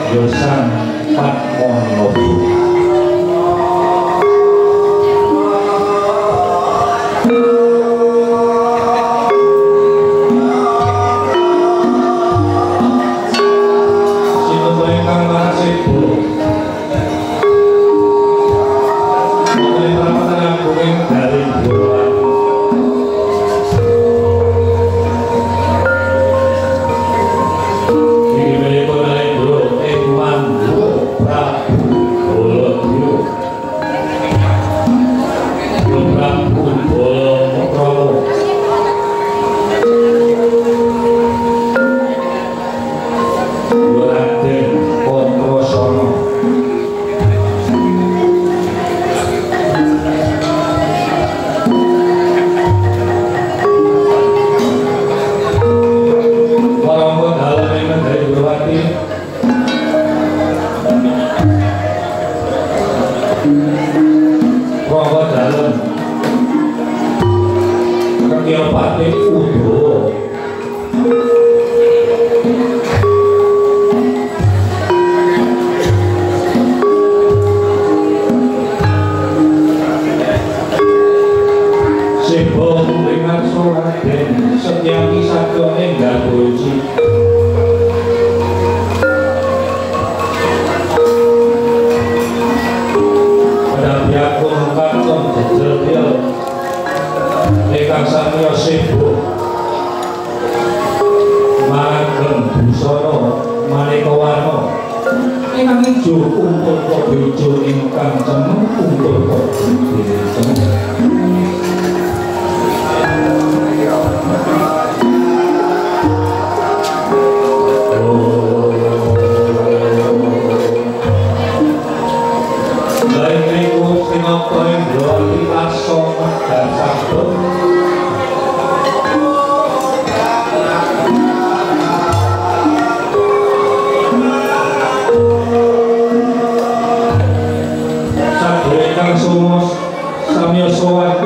ya Sang Padmanabha. Sinten ingkang masebo wonten ing prapatan agunging daling Borowan. Iki menika Narendra ing Mandura Prabu Baladewa. Ya Prabu Balakrama. Ya Raden Antrasana. Warangga dalem ing Kendari Ndrawati. Rangga dalem Rekya Patih Udawa. Seba ing ngarsa Raden Setyaki saged enggal boji. Padha katon jejel til ingkang samiya seba marageng busana maneka warna ingkang ijo kumpul padha ijo ingkang cemeng kumpul padha cemeng. Samya sowan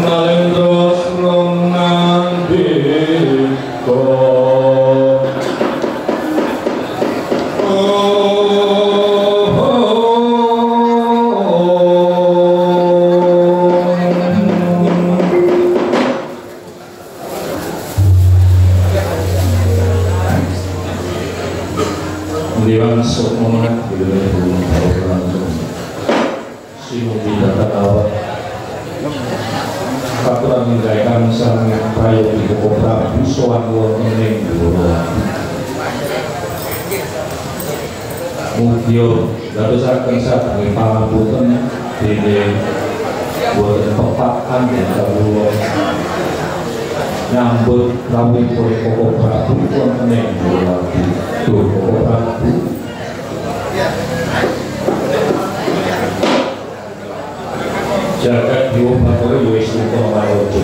Nalendra Srong Nandika. Dewan Sukma langsung Sinubi datang awak katuran nindakaken sang prayogi Koko Prabu sowan wonten ing Ndorowati. Mugia dadosaken saking pangapunten dene boten pepak anggen kawula nyambut rawuhipun Koko Prabu wonten ing Ndorowati. Duh Koko Prabu, jagat dewa bathara ya wis lupa maraja.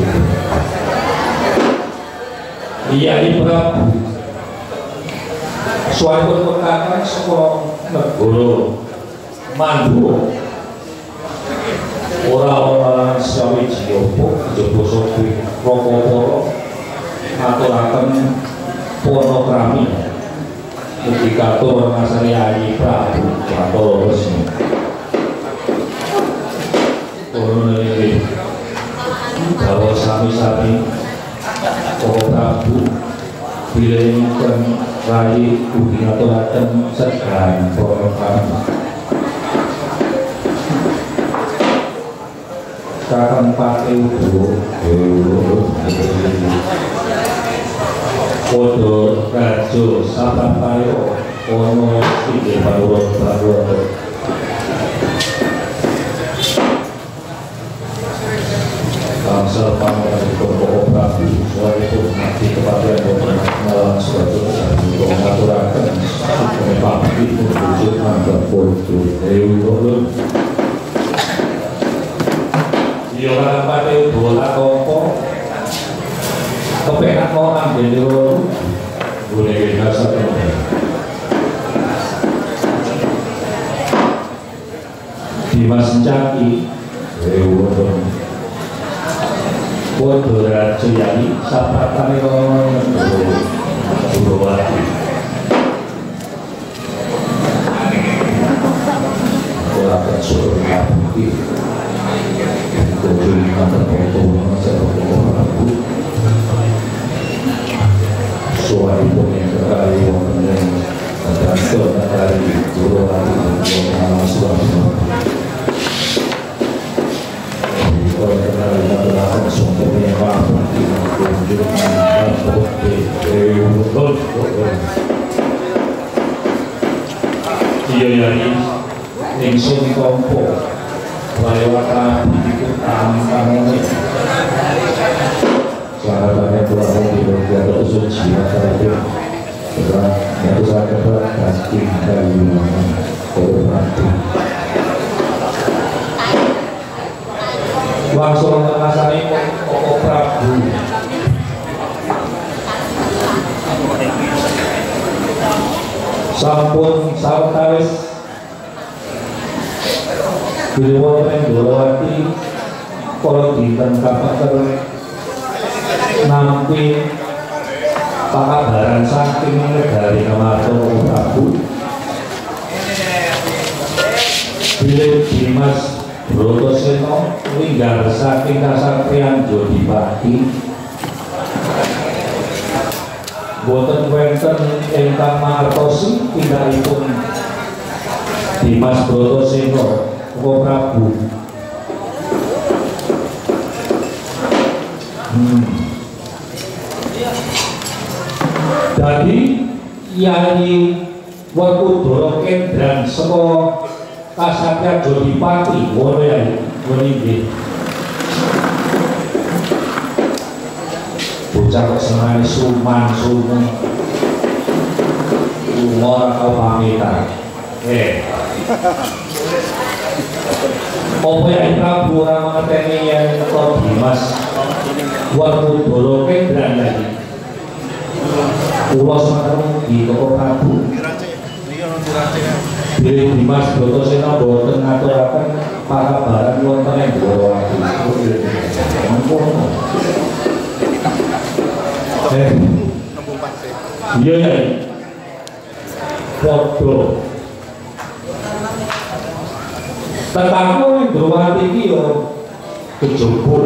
Iya Prabu, suwanipun pekakan saka negara Mandura ora ana sawiji apa kejaba saka Rakapara ngaturaken panakrami mugi katur ngasani Ayi Prabu Bathara Resmi. Kono niki bahwa sami-sami Koko Prabu bilih rai ugi ngaturaken segan panakrami. Kakang Pati Udo Padha raja saprapaya ana inggih panurun Prabu. Bangsa panjenengan Koko Prabu suwaripun ngabdi kepatihan boten malang suatu sampun ngaturaken sugeng pamit wujud manggah padha dewa. Iya kakang Pati Udo tak tampa kepenak kok anggen loro boleh rasa Dimas Sencaki wonten padha raja yai sapratane Ndorowati. Ora kesuwun kabeh kunjung kantor Prabu suwaripun yang kekali wonten ing kantor negari Ndorowati wonten Surabaya. Iya yai ingsun tampa lewat iku tampanane sahabatnya kurang di suci masyarakat itu saya kasih dari langsung ngasani Koko Prabu. Sampun sawetawis bilih wonten ing Ndorowati kala dinten kapeter nampi pakabaran saking negari Ngamarta Koko Prabu bilih Dimas Bratasena winggar saking kasatriyan Jodipati boten wonten ingkang mangertosi tindakipun Dimas Bratasena Koko Prabu. Dadi Yayi Werkudara Kendran saka kasatriyan Jodipati ngono ya ngono nggih. Bocah kok senengane suman sumen lunga ora tau pamitan. Apa Yai Prabu ora mangerteni yen to Dimas Werkudara Kendran lagi. Kula semanten mugi Koko Prabu. Bilih Dimas Bratasena boten ngaturaken pakabaran wonten ing Ndorowati. Mangkono. Iya Yai. Padha. Tetaku ing Ndorowati iki ya kejaba.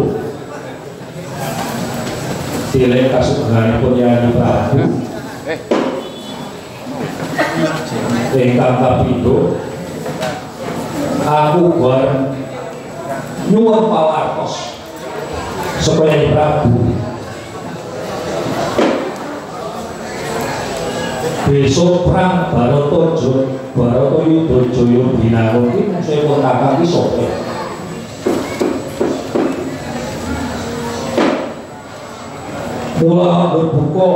Dilek kasugenganipun Yai Prabu. Ingkang kapindho aku bareng nyuwun pawartos saka Yayi Prabu. Besok perang Baratayuda Jaya Binangun iki mungsuhipun Kakang iki sapa? Mula berbuka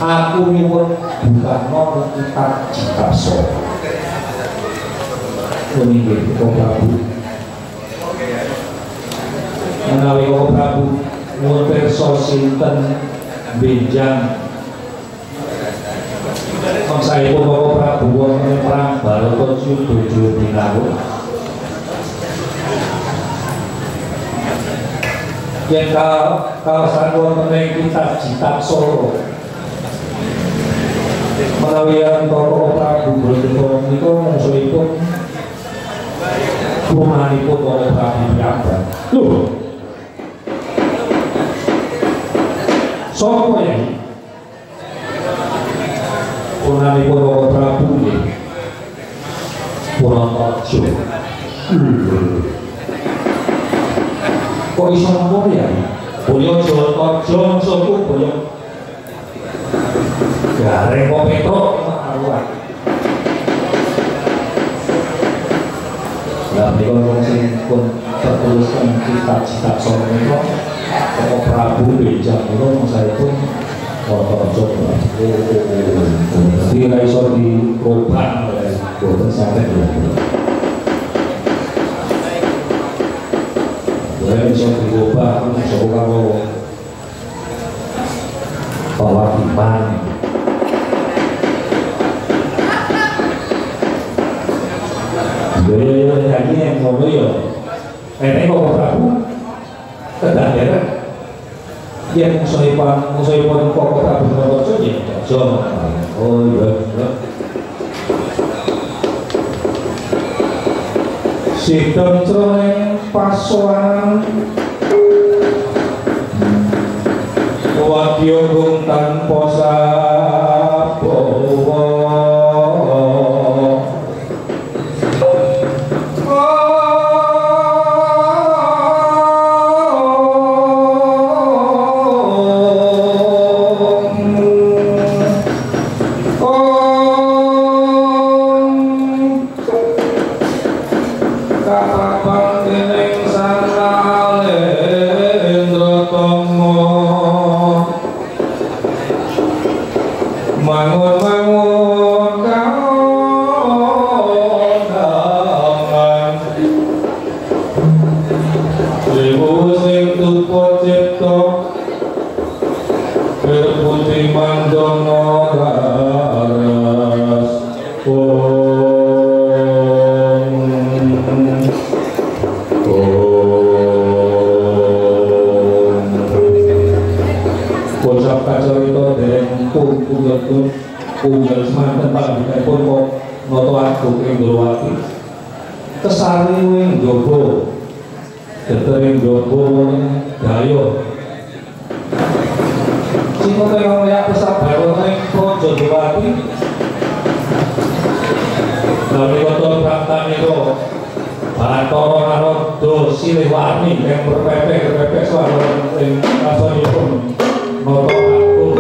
aku nyuwun bukano kitab Citapsa. Nggih, Bapak Prabu. Menawi Bapak Prabu nyuwun pirsa sinten benjang mangsaipun Bapak Prabu wonten perang Baratayuda Jaya Binangun. Yen kawasan wonten ing kitab Citapsa menawi Bapak Prabu Bratayuda menika mungsuhipun rumanipun Bapak Prabu piyambak. Lho. Sapa ya? Punanipun Bapak Prabu nggih. Purantaraja. Kok iso ngono ya? Boyo Jaya mungsuhku boyo. Gareng kok Petruk karuan. Lah menika wong sing pun tertulis ing kitab Citapsa menika Bapak Prabu benjang menika mungsuhipun Purantaraja. Dadi ora iso dirobah boten sampe boleh iso dirobah iso karo Pak Yo lagi yang ngono yo. Enek Bapak Prabu kedah derek yen mungsuhipun Bapak Prabu Bratayuda ya aja. Oh iya. Sidang jroning pasowan wadya gung tanpa sabawa. Kesari ing njaba geter ing njaba dayo sing kaya kaya kesabar ing Praja Dewati nalika pramtanira Bathara Narada silih warni ing berpepeh-pepeh swara ing rasonipun nata agung.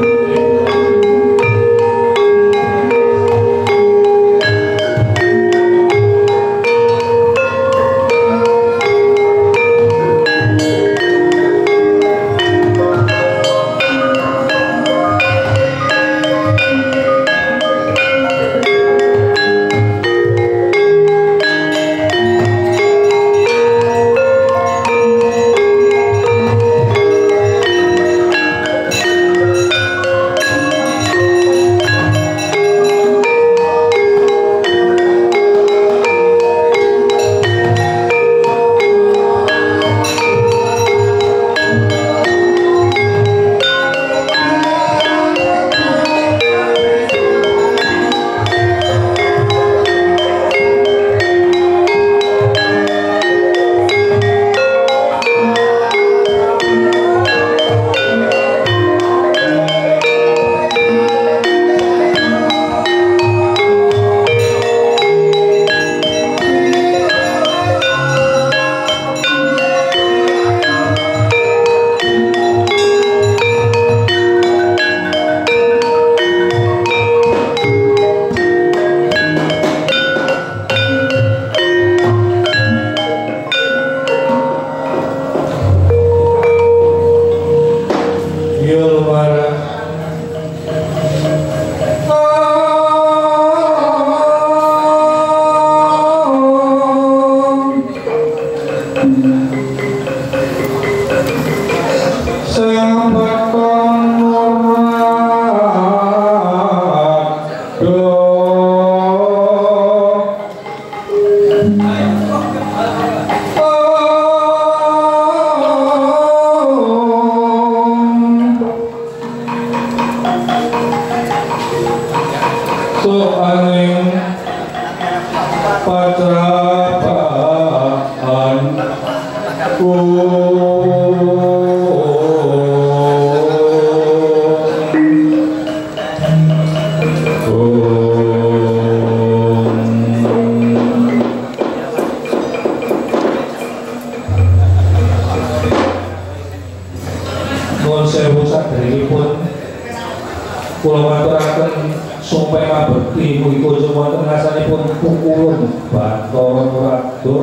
Kula ngaturaken sumpah mabekti mugi kunjung wonten ngasanipun pukulun Bathara Narada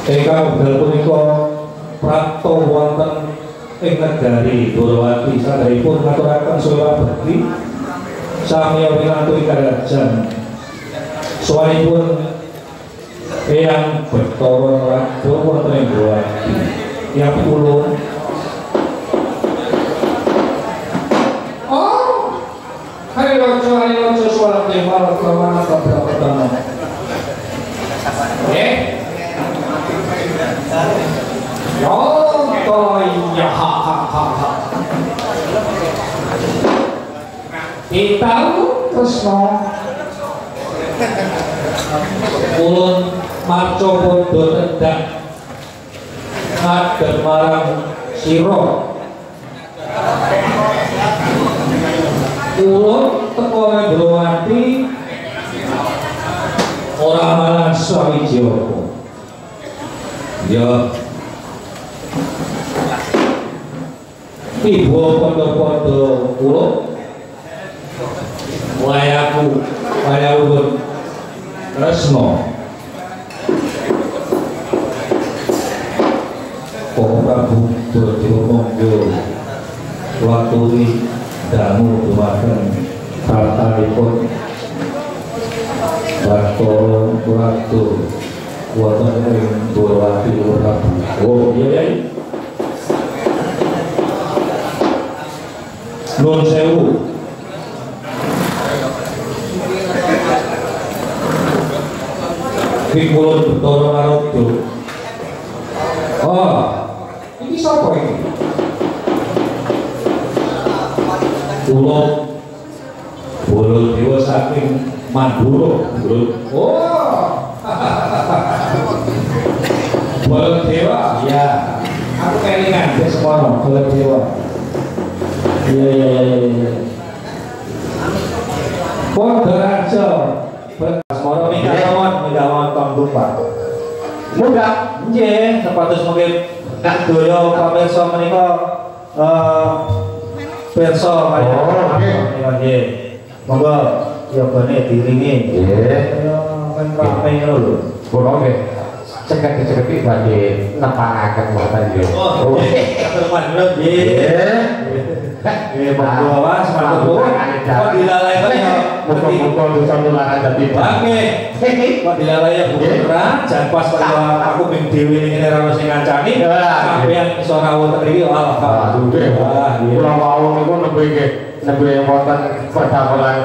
ingkang wekdal punika prapta wonten ing negari Dwarawati. Sadayipun ngaturaken sumpah mabekti sami winantu karajan sowanipun Eyang Bathara Narada wonten ing Dwarawati. Yang pulun Hari rojo suara dewa kemana pertama? Ya ha ha ha ha. Itahu Kresna ulun maca padha tendhak ngadeg marang sira. Ulun teko Dwarawati ora malah sawiji apa. Ya ibu padha-padha ulun wayaku waya ulun Kresna. Koko Prabu Baladewa monggo waturi dangu dumateng kratanipun Bathara Narada wonten ing Dwarawati Prabu. Oh iya iya. Nuwun sewu. Pikulun Bathara Narada. Oh, iki sapa iki? Kula Baladewa saking Mandura. Oh. Baladewa, iya. Aku kelingan wis semono Baladewa. Iya iya iya iya. Padha raja. Asmara minggawan panggung Pak. Munggah nggih, sepatus mungkin sedaya pamirsa menika pirsa kaya menika nggih. Monggo yogane diiringi. Nggih. Men rame ngono lho. Kula nggih cekek-cekek badhe nepangaken wonten nggih. Oh, nggih. Katur panjenengan nggih. Nggih, monggo Mas, matur nuwun. Kok dilalai kok ya. Muga-muga dosa nularan dadi bangke. Kok dilalai ya bukan jan pas kaya aku ping dhewe ngene ora ono sing ngancani. Sampeyan iso rawuh teng mriki alhamdulillah. Kula wau niku nembe nggih, nembe wonten perdamelan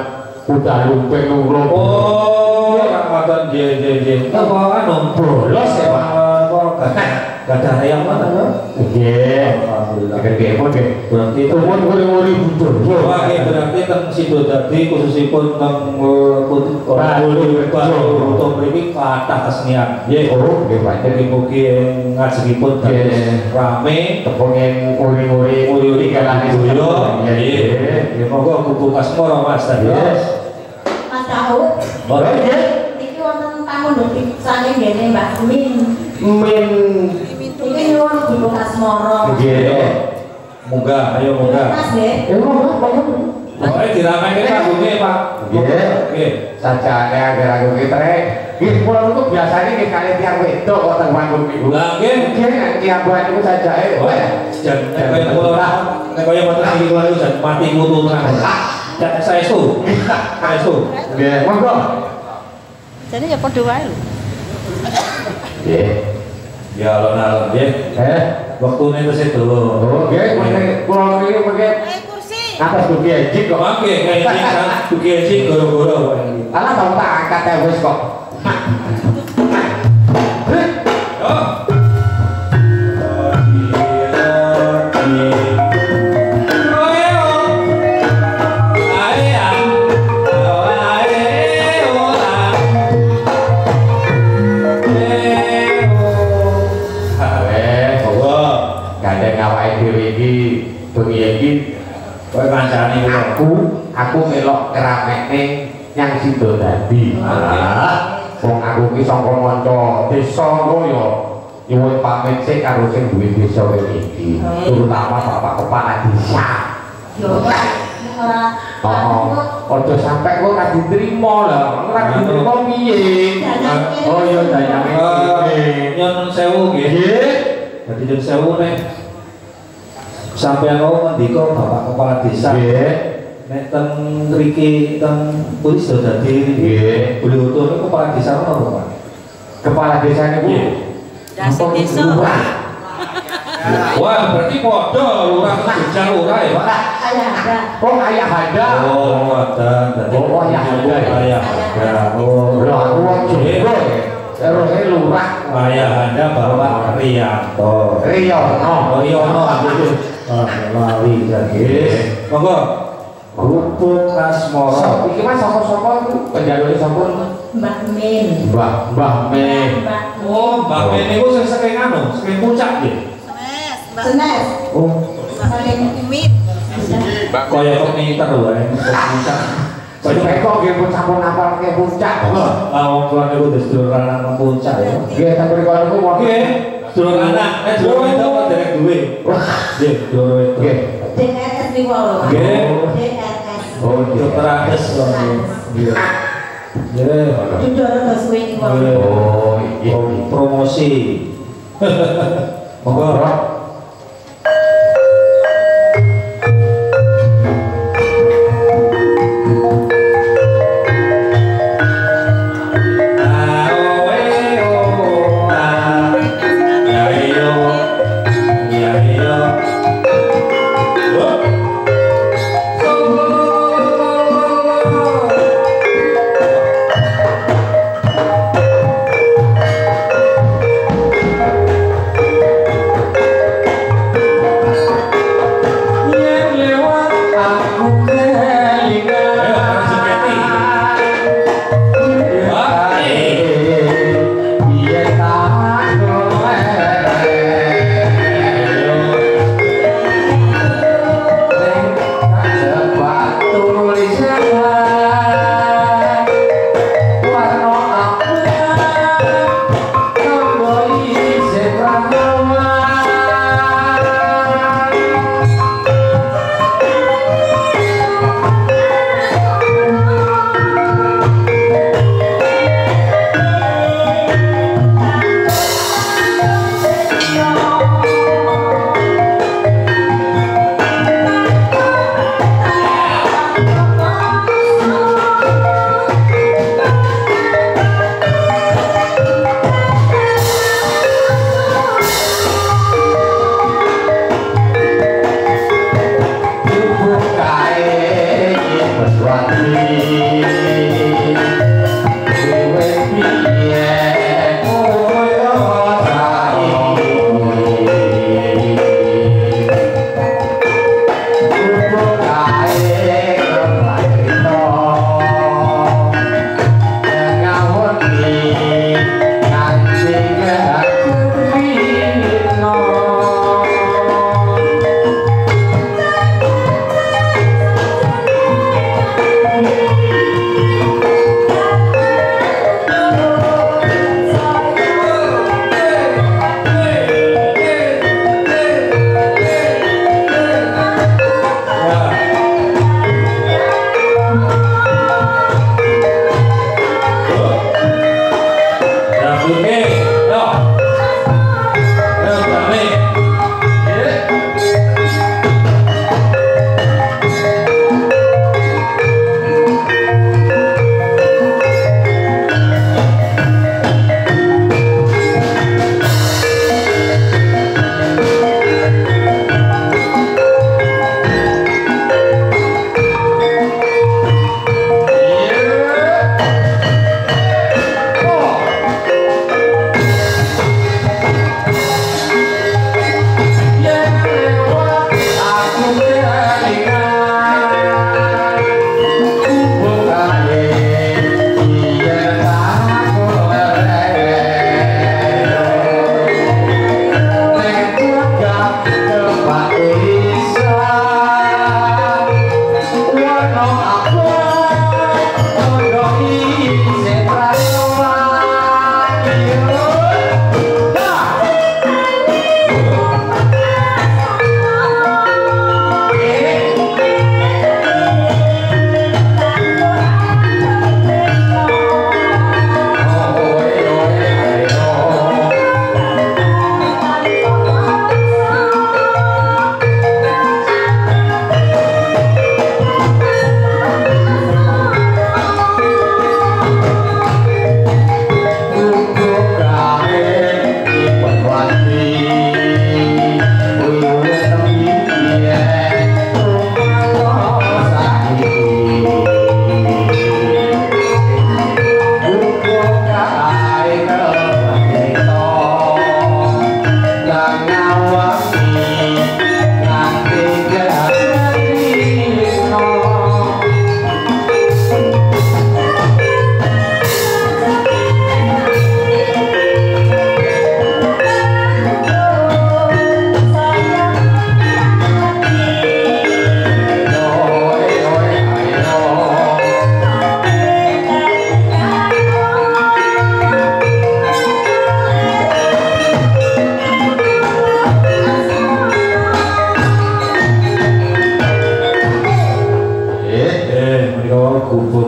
kuda lumping kula. Oh, ngoten nggih nggih nggih. Napa anu bolos ya Pak? Gadah reyang mana ya? Nggih. Alhamdulillah. Nggih pun nggih. Berarti tuwun nguri-nguri budaya. Wah, nggih berarti teng Sidodadi khususipun teng Batu mriki kathah kesenian. Nggih. Oh, nggih Pak. Mugi-mugi ngajengipun dados rame, kepengin nguri-nguri nguri-nguri budaya. Nggih. Nggih monggo kubu kasmara Mas dados. Mas Daud. Nggih. Niki wonten tamu nduk saking ngene Mbak Min. Min iki nyuwun Guru Kasmara. Nggih. Munggah, ayo munggah. Mas nggih. Monggo, monggo. Pokoke dirameke panggunge, Pak. Nggih. Nggih. Sajane anggere aku ki trek. Nggih, kula niku biasane nggih kalih tiyang wedok kok teng panggung niku. Lah nggih, nggih tiyang niku sajake. Jan nek kaya kula nek kaya mboten iki kula niku jan mati kutu tenan. Jan saestu. Saestu. Nggih, monggo. Jane ya padha wae lho. Nggih. Ya alon-alon nggih. Wektune tesih dawa. Oh nggih, kula niki mengke kursi. Atas dugi enjing kok. Mangke enjing dugi enjing goro-goro kok iki. Alah tau tak angkat ae wis kok. Yo. Aku melok keramekne nyang Sidodadi. Wong aku ki saka manca desa ngono ya nyuwun pamit sik karo sing duwe desa kene iki, terutama Bapak Kepala Desa. Yo, ora. Oh, aja sampe kok ora diterima lah. Ora diterima piye? Oh iya dayange. Nyun sewu nggih. Nggih. Dadi nyun sewu nek sampeyan wau ngendika Bapak Kepala Desa. Nggih. Nek teng mriki teng Pulis dadi nggih. Beliau niku kepala desa napa, Pak? Kepala desa niku dasi desa. Wah, berarti padha lurah Jogja lurah ya, Pak? Ayahanda. Oh, ayahanda. Oh, ada. Oh, ayahanda. Ayahanda. Oh, lho aku wong Jogja. Terus lurah ayahanda Bapak Riyanto. Riyono. Oh, Riyono. Ah, lali nggih. Monggo. Gubuk Asmara. Iki Mas sapa-sapa iku penjaluke sapa? Mbah Min. Mbah Min. Oh, Mbah Min niku sing saking anu, saking puncak nggih. Senes. Oh, saking umit. Kaya komiter wae puncak. Kaya kok nggih pun sampun apalke puncak. Ah, wong kula niku sedulur lanang puncak ya. Nggih, tak mriku niku wonten. Nggih, sedulur lanang, nek sedulur wedok kok derek duwe. Nggih, sedulur wedok. Nggih. DRS niku lho. Nggih. DRS. Oh, dokter Andes lho. Nggih. Nggih. Dudu rada suwe niku. Oh, iya promosi. Monggo.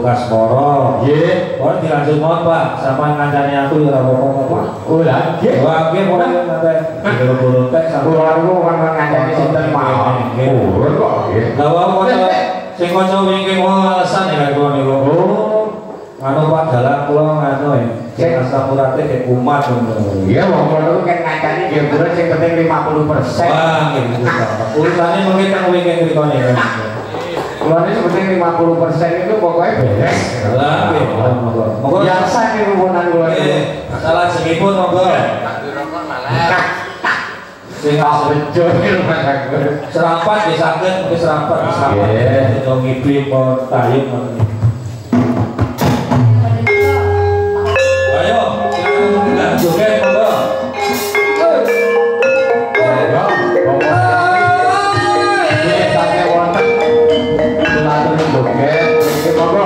Kasmoro. Nggih. Pun dilanjut mawon Pak, sampean ngancani aku ya ora apa-apa Pak. Oh lha nggih. Wah nggih pun nate goro-goro tek sampean. Kula niku wong ngancani sinten mawon. Purun kok nggih. Lah wau kanca sing kanca wingi wong alasan ya kula niku. Oh. Anu Pak dalang kula nganu ya. Sing asam urate kayak kumat ngono. Iya wong kula niku ken ngancani nggih purun sing penting 50%. Wah nggih niku. Urusane mengke teng wingi mriko niku. Kula niku penting 50% itu pokoknya beres. Lah nggih monggo. Monggo biasa niku punan kula niku. Salajengipun monggo. Sing bejo niku Mas Agus. Serampat nggih saged mungkin serampat serampat. Nggih ngibi pun tayub ngoten niku. Ayo, joget monggo. Nggih, sate wonten. Kula aturi joget, nggih monggo.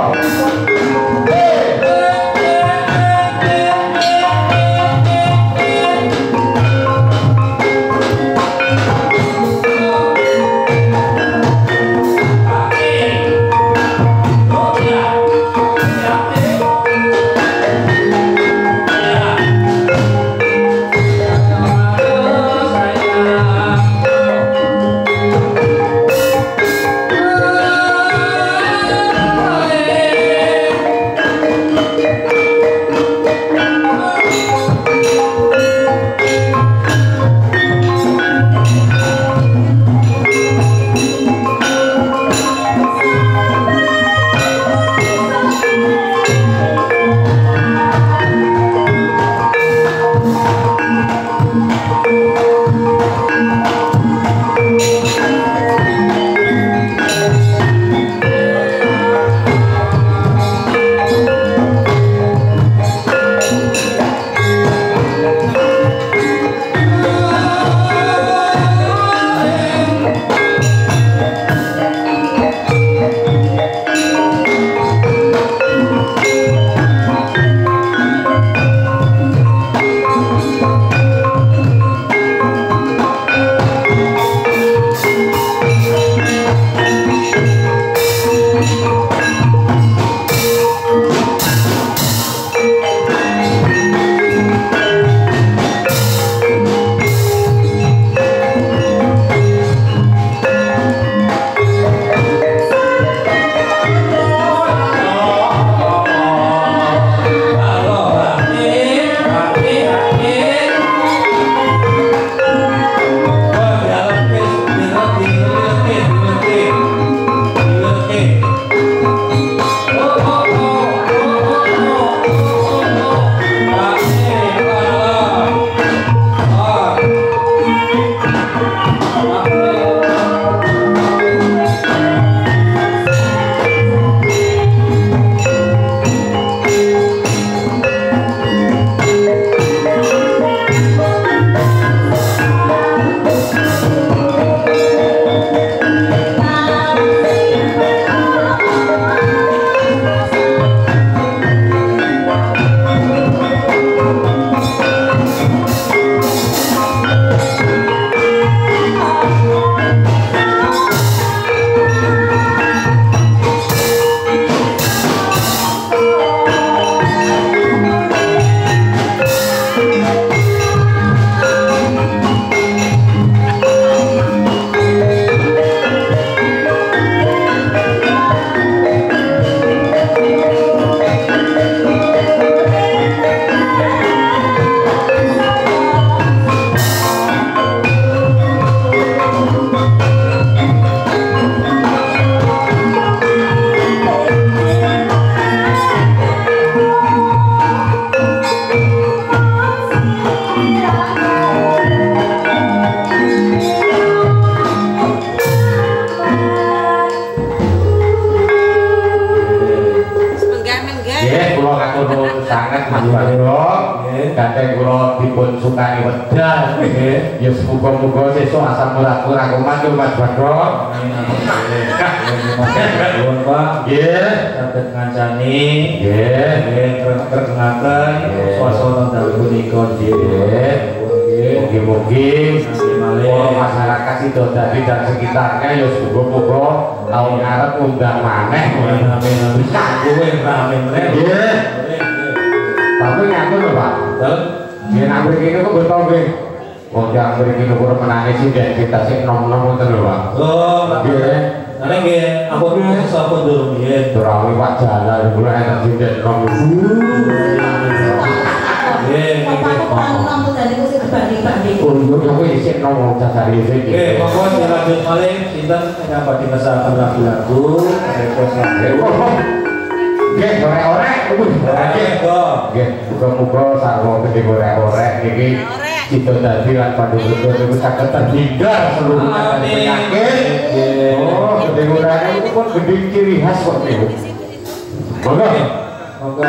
Sukani wedal nggih ya muga-muga sesuk asam urat ora kumat yo Mas Bagong. Nuwun Pak nggih saged ngancani nggih ngrengekaken swasana dalu punika nggih. Mugi-mugi para masyarakat Sidodadi dan sekitarnya ya muga-muga Tahun ngarep undang maneh. Amin amin. Kowe rame meneh. Nggih. Tapi ngatur lho, Pak. Dalem. Nggih nang mriki niku beto nggih. Wong yang mriki niku menangi sinden kita sing nom-nom ngoten lho, Pak. Oh, nggih. Nane nggih, ampun sampun durung nggih. Durawi Pak Jala kula enten sinden nom. Nggih, nggih. Nom niku sing dibanding-banding. Oh, iya kuwi isih nom jajari isih. Nggih, monggo dilanjut malih sinten ingkang badhe ngersakaken lagu-lagu, request lagu. Nggih, orek-orek kuwi. Nggih, muga-muga sarwa gedhe orek-orek niki cita dadi lan pandhuwur niku saged terhindar seluruh penyakit. Oh, gedhe orek niku pun gedhe ciri khas kok niku. Monggo. Monggo.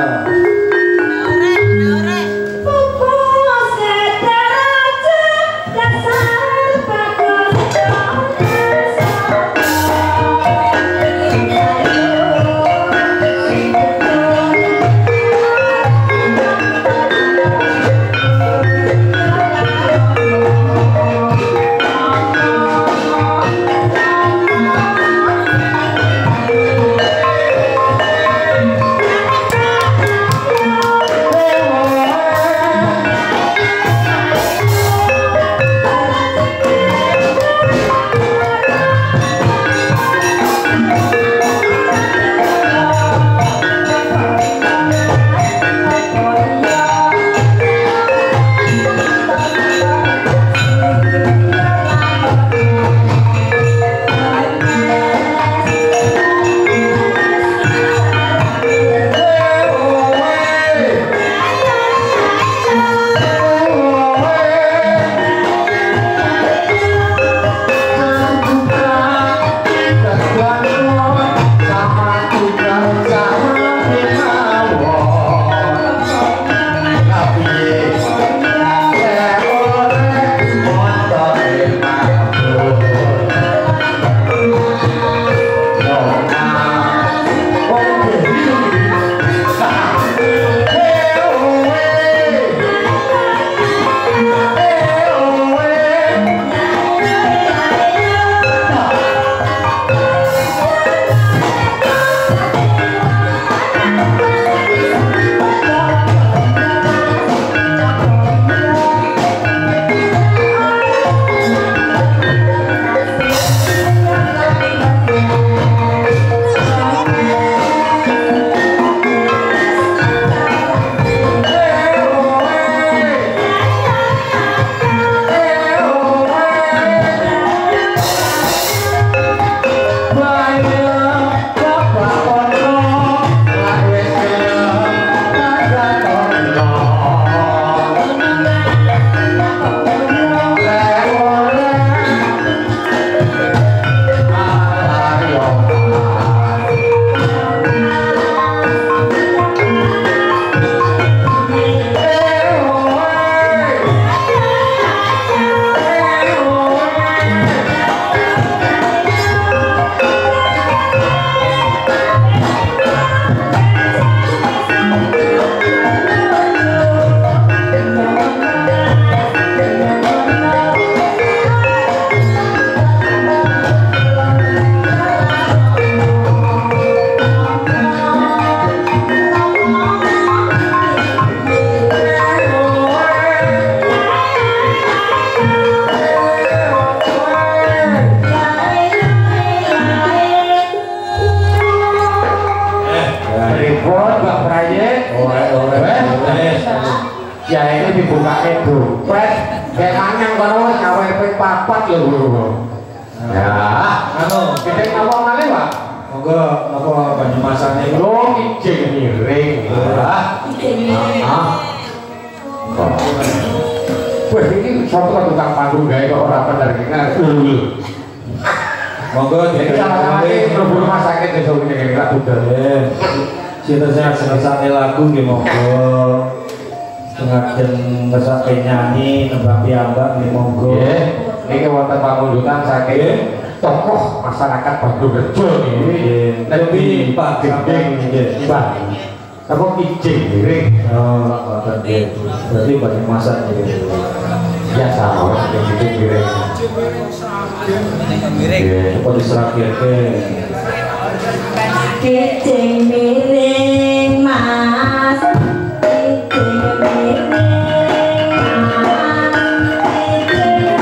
Ya ini dibukake dompet, kayak manyang kono wis gawe ping papat lho. Ya, anu, gedhe napa malih, Pak? Monggo napa Banyumasane lho ijing miring. Ah. Ijing miring. Wah, iki sapa tukang pandu gawe kok ora bener iki. Monggo iki sama-sama iki mlebu rumah sakit besok ngene iki lak budal. Sinten sing ngersakne lagu nggih monggo. Sing ngersake nyanyi nembang piyambak nggih monggo. Nggih, niki wonten pamundutan saking tokoh masyarakat Bandungrejo niki. Lebih Pak Gending nggih. Pak. Apa kijing miring? Oh, ngoten nggih. Berarti Banyumasan nggih. Biasa orang iki miring. Miring. Kok diseragirke. Kijing miring Mas. Kijing miring Mas. Kijing miring.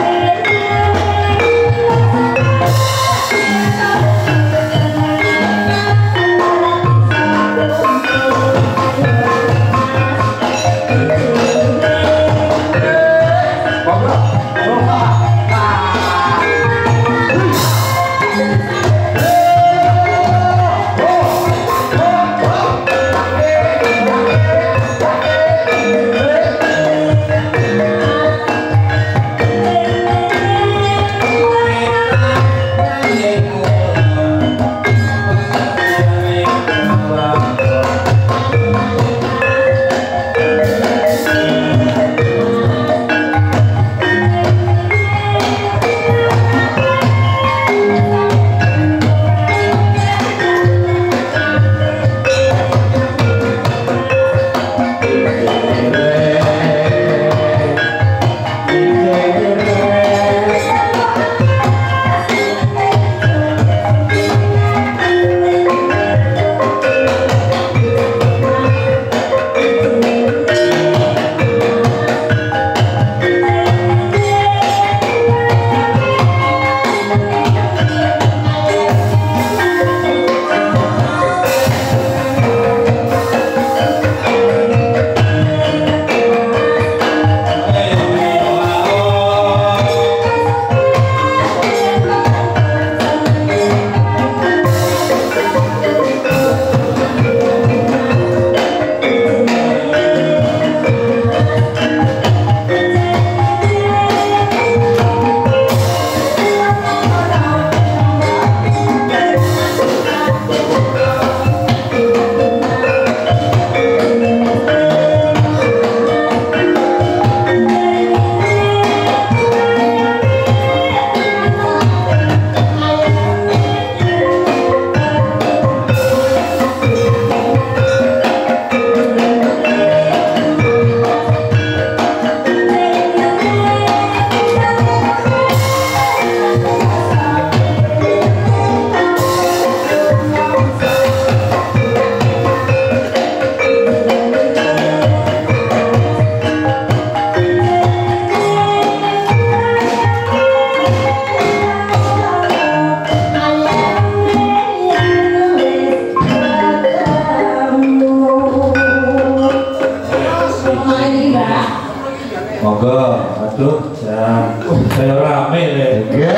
Monggo, aduh, jam. Saya rame le. Nggih,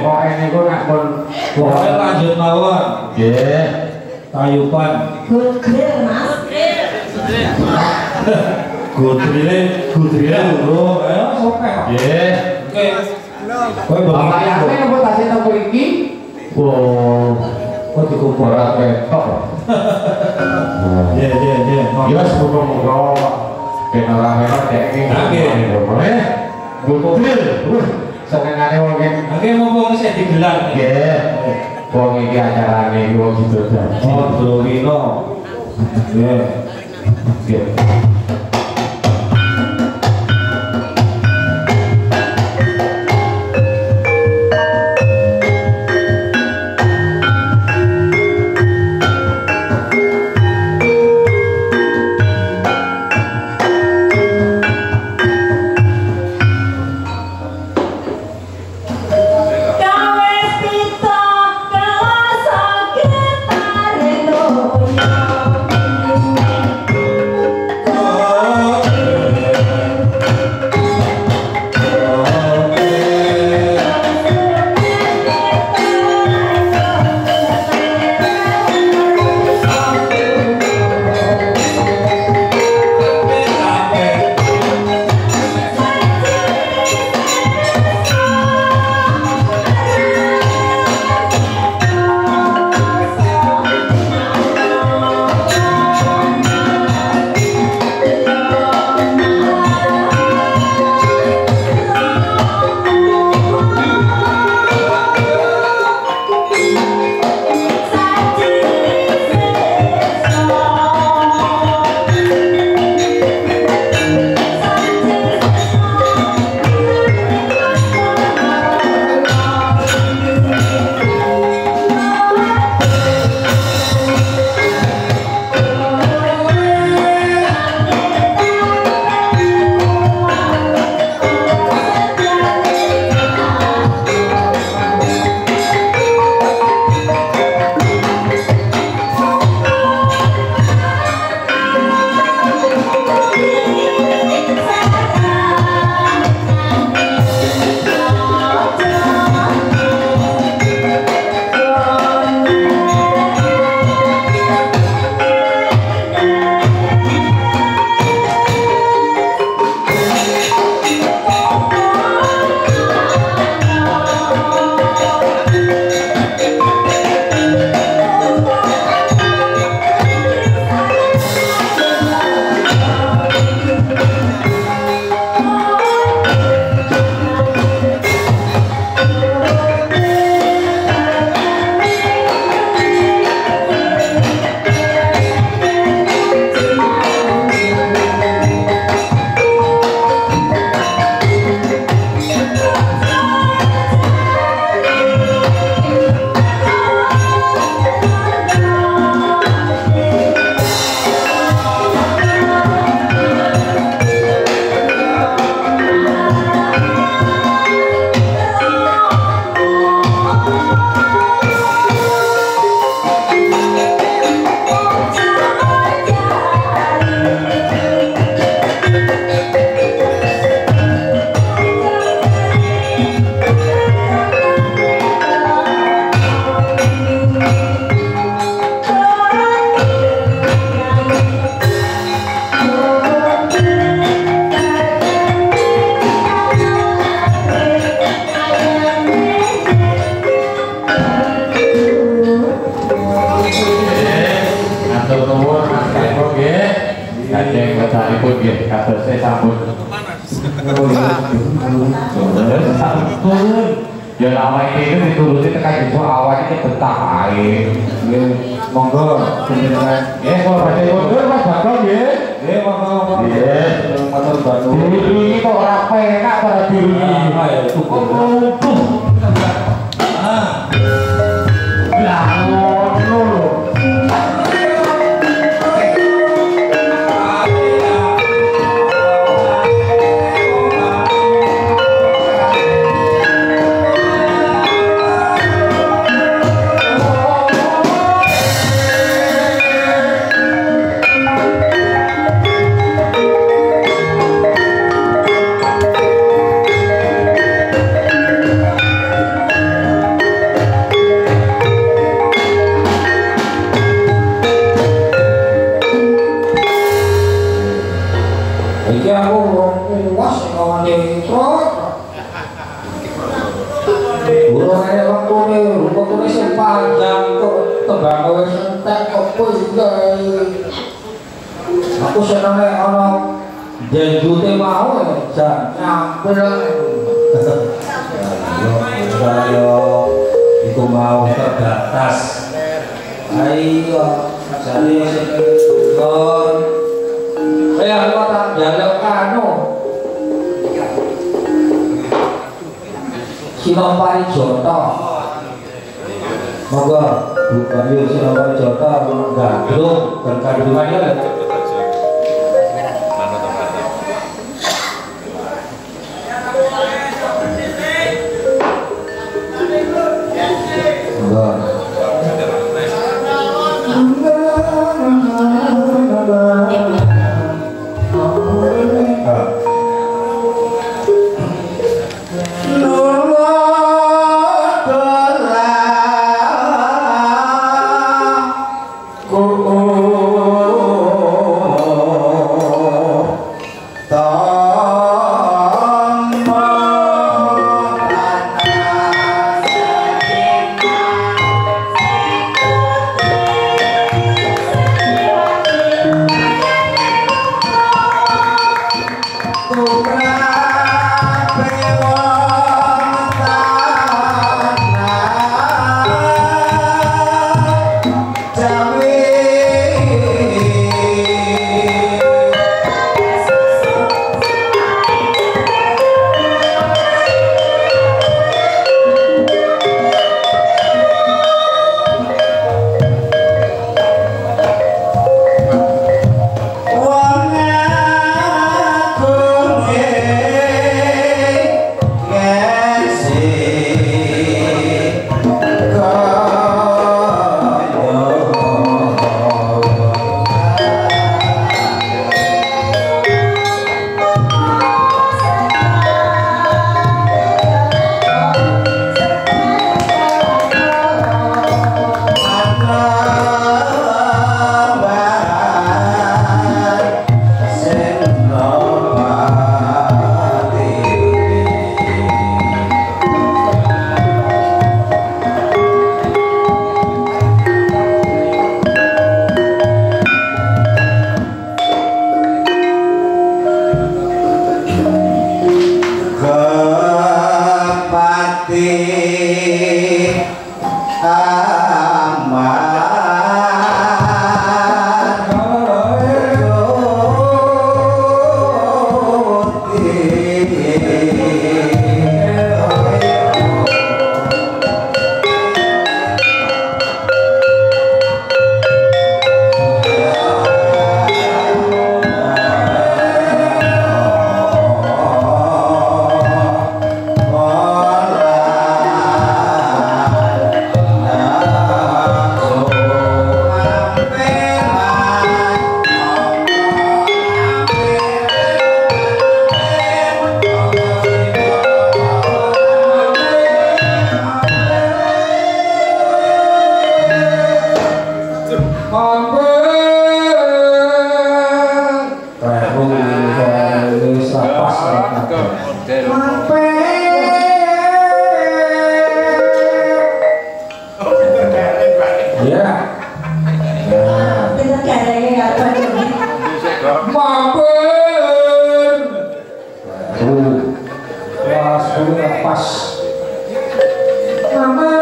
pokoke niku nek pun pokoke lanjut mawon. Nggih. Tayupan. Godril, Mas. Godrile, godrile loro. Ayo oke. Nggih. Oke. Kowe Bapak Yamin apa tasih teng mriki? Wah, kok dikumpul ora ketok. Nggih, nggih, nggih. Ya muga-muga ben ora melok dhek nggih. Boleh. Godril. Wah, senengane wong iki. Nggih, mumpung isih digelar. Nggih. Wong iki acarane iki wong gitu dadi. Oh, Dowino. Nggih. Nggih. Oh. Kedanipun nggih kadose sampun. Sampun. Ya lama ini dituruti tekan iso awan iki betah ae. Nggih, monggo jenengan. Nggih, kula badhe mundur Mas Bagong nggih. Nggih, monggo. Nggih, matur nuwun. Iki kok ora penak para diri. Ah, ya lumpuh. Ah. Lah ngono lho. Aku seneng nek ana jenjute mau jan nyampil. Yo iku mau terbatas. Ayo jane sing kon. Aku tak njaluk kanu. Sinoparijata. Monggo Bu Bayu Sinoparijata gandrung bergandrungannya lho. Monggo. Mampir. Kelas 10 pas. Mama.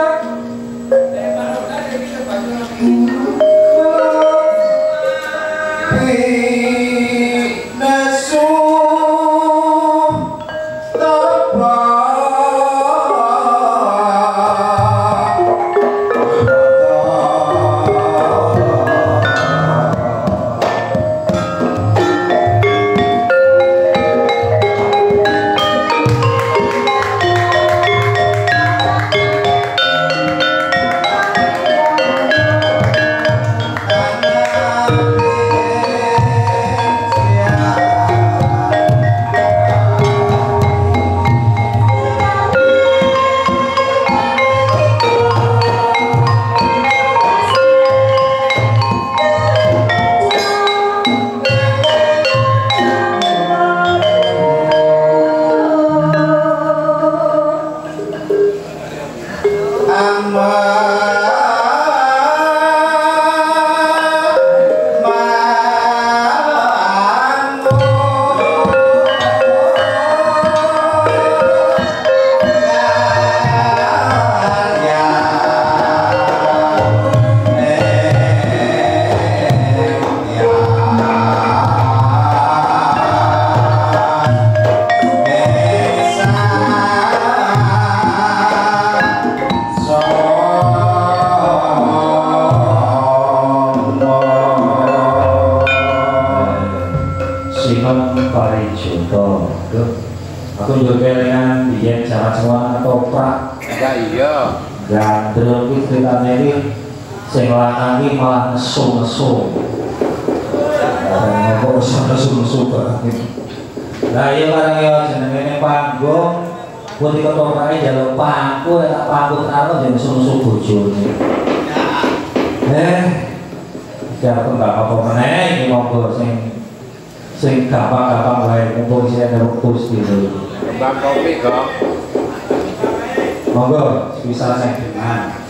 Aku juga kelingan biyen jaman semono ketoprak. Ya iya. Gandrung iki critane iki sing lanang iki malah nesu-nesu. Kok iso nesu-nesu banget. Lah iya barang ya jenenge ning panggung putih ketoprake njaluk pangku nek tak pangku tenan jeneng nesu-nesu bojone. Iki aku enggak apa meneh iki monggo sing gampang-gampang wae mumpung isih ana wektu sedilo. Kembang kopi, Gong. Monggo bisa sing dengan.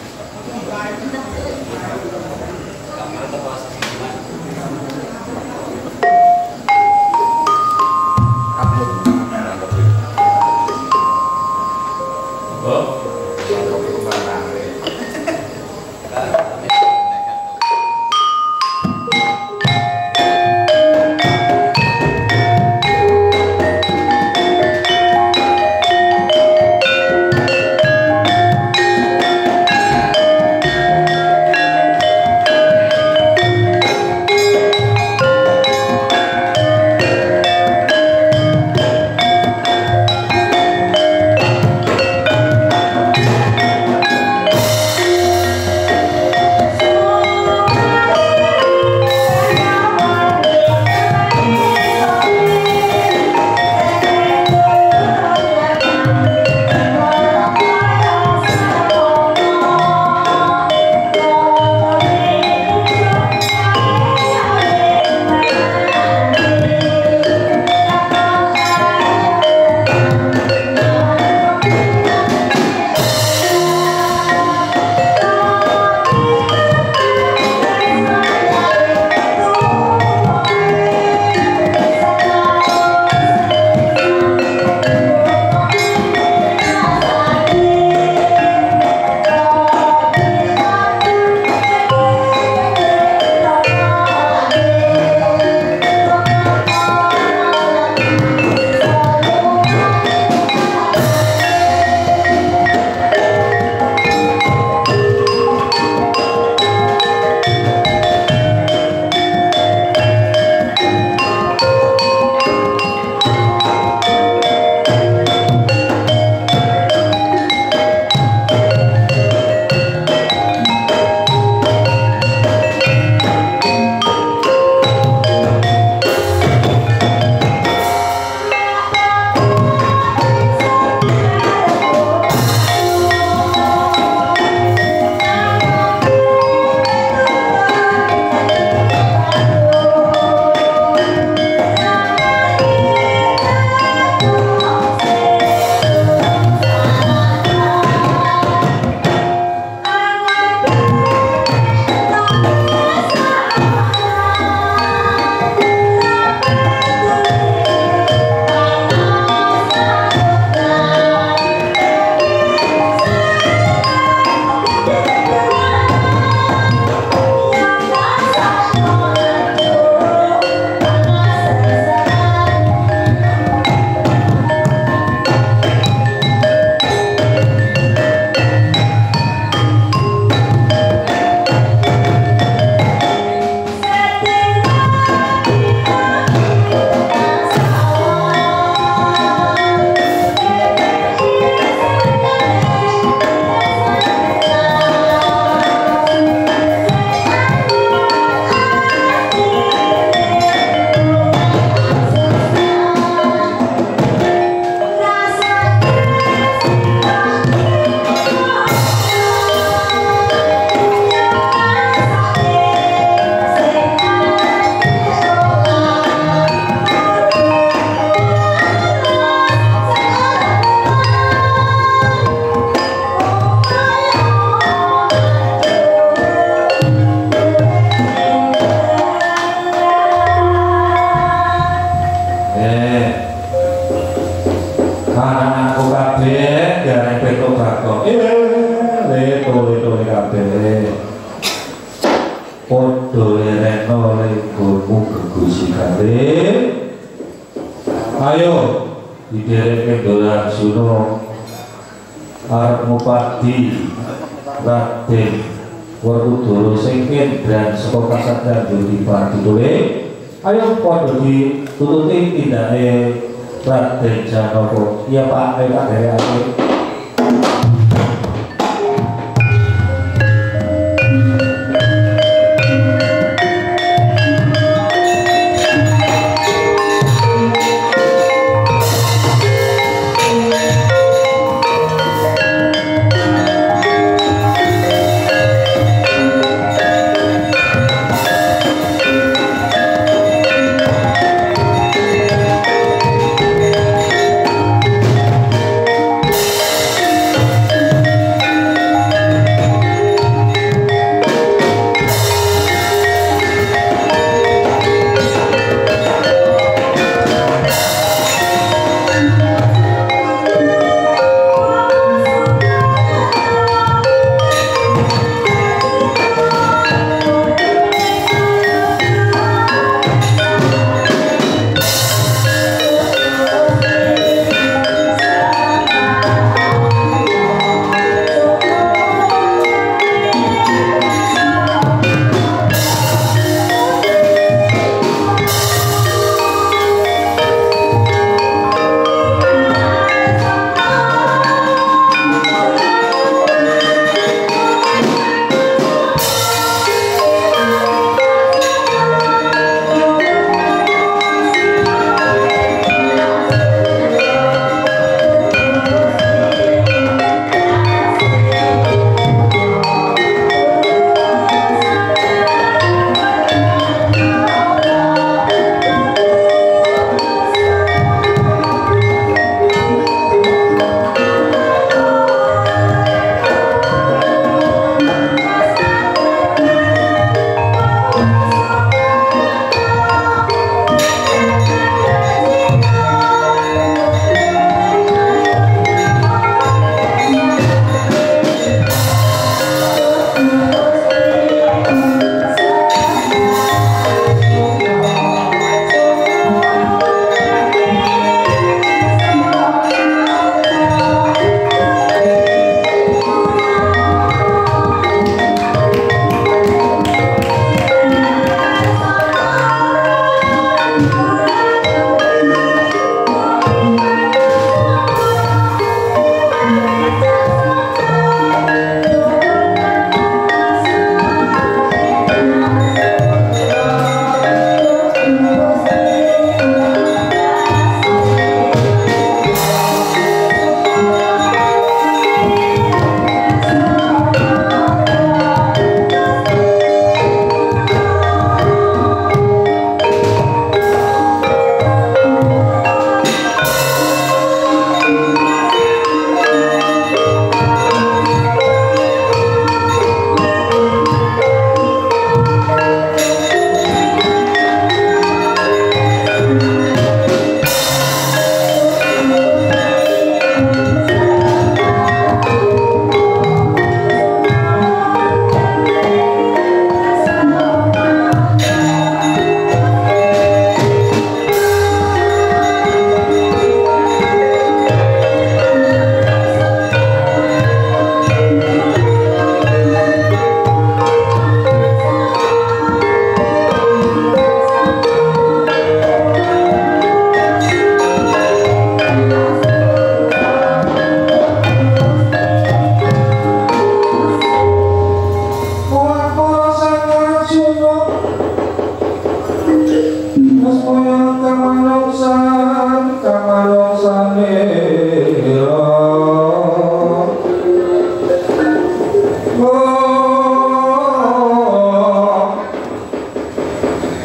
Padha lereno lenggonmu gegusikane. Ayo didereke Ndara Arjuna arep ngupadi Raden Werkudara sing kendran saka kasatriyan Jodipati tole. Ayo padha ditututi tindake Raden Janaka. Iya Pak, ayo tak derekake.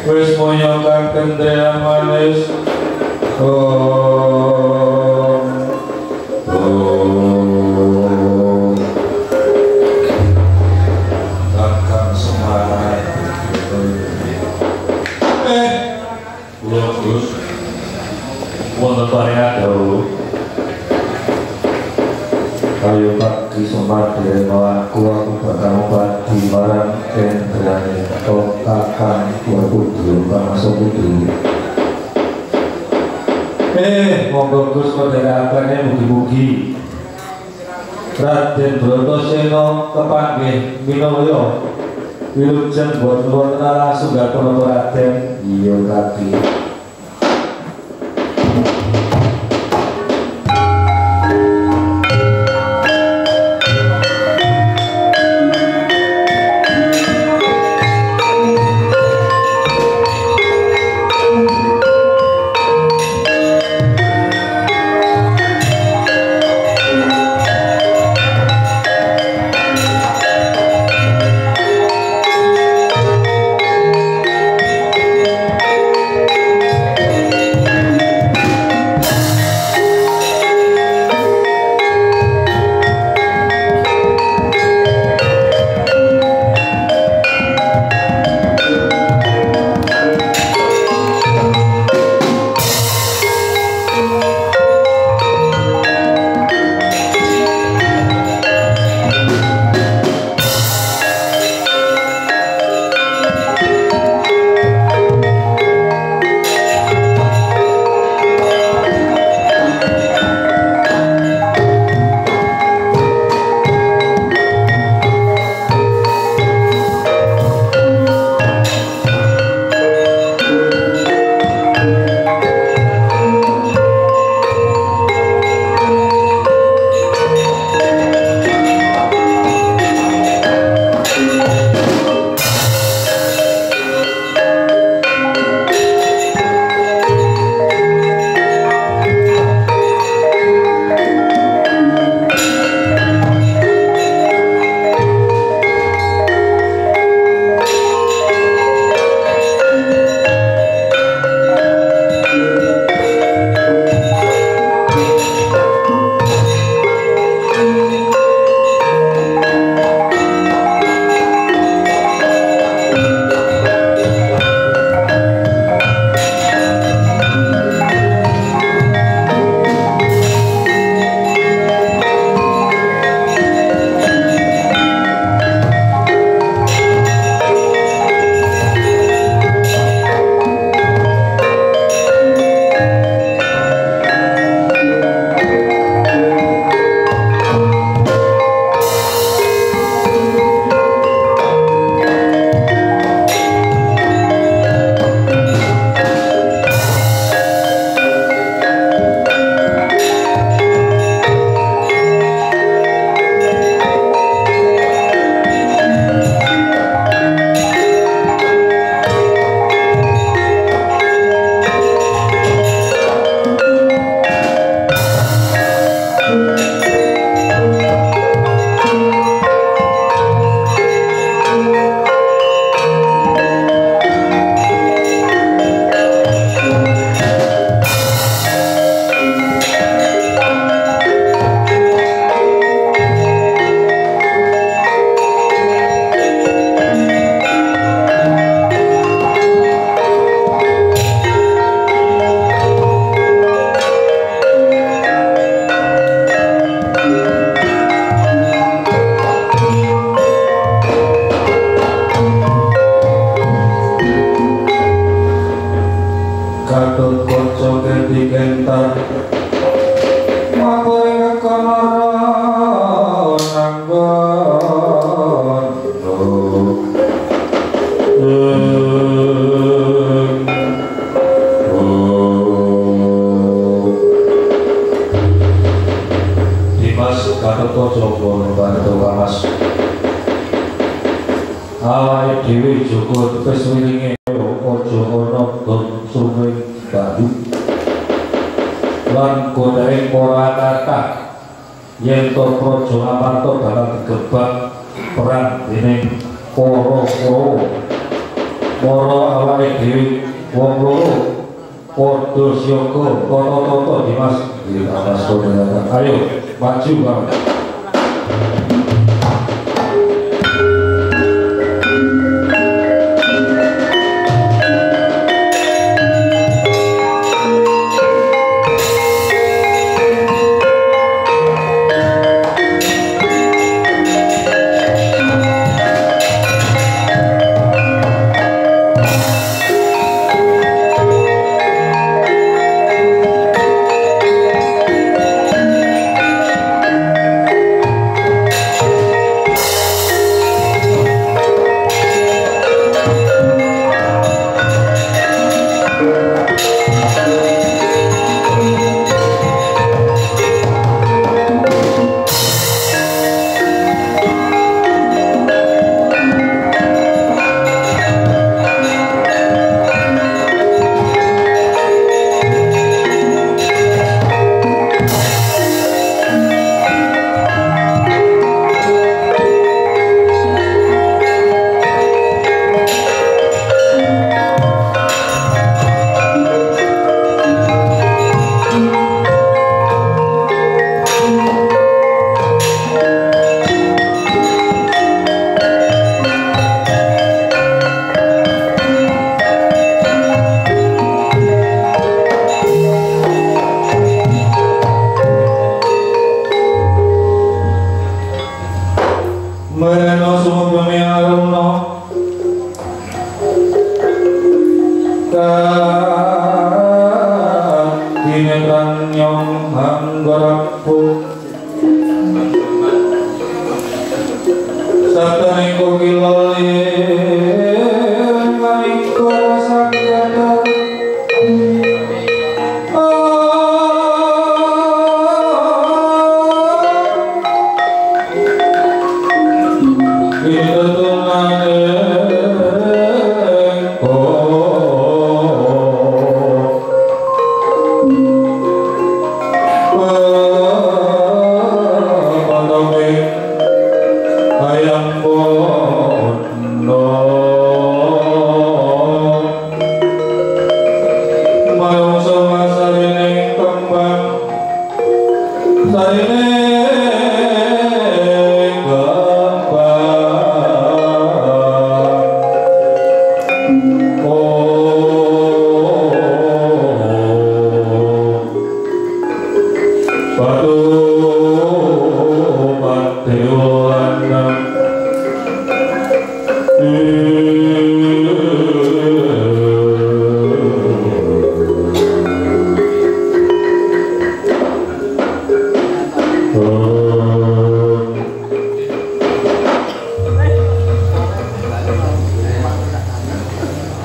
Wis moyo kang kendel manis. Oh, oh, Kakang Semar. Kula Gus wonten paringan dawuh. Ayo Pak Ki Semar direno aku bakal ngobati marang kendrane Kakang Werkudara Kang Kudu. Monggo Gus padharakane mugi-mugi Raden Bratasena kepanggih minulya wilujeng boten wonten langsung gaton Raden. Iya Kaki. Awake dhewe Joko wis wilinge aja ana gongsuning bahu lan godhae ora kathah yen to praja Amarta bakal digebak perang dening para Kurawa. Para awake dhewe wong loro padha siaga tata-tata Dimas. Ayo maju Bang.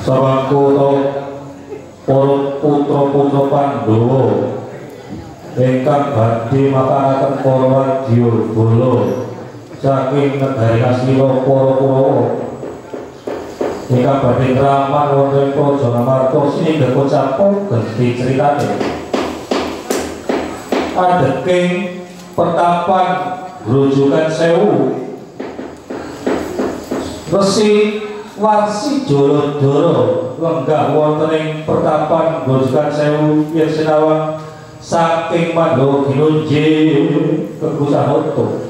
Sarwangku para putra-putra Pandhawa ingkang badhe matanaken para wadyabala saking negari Astina para Kurawa ingkang badhe ngraman wonten ing Praja Ngamarta siningga kocapa genti critane adeking pertapan Grojogan Sewu Resi Warsi Jaladara lenggah wonten ing pertapan Grojogan Sewu Yen Sinawang saking Pandhawa ginunje kegusanata.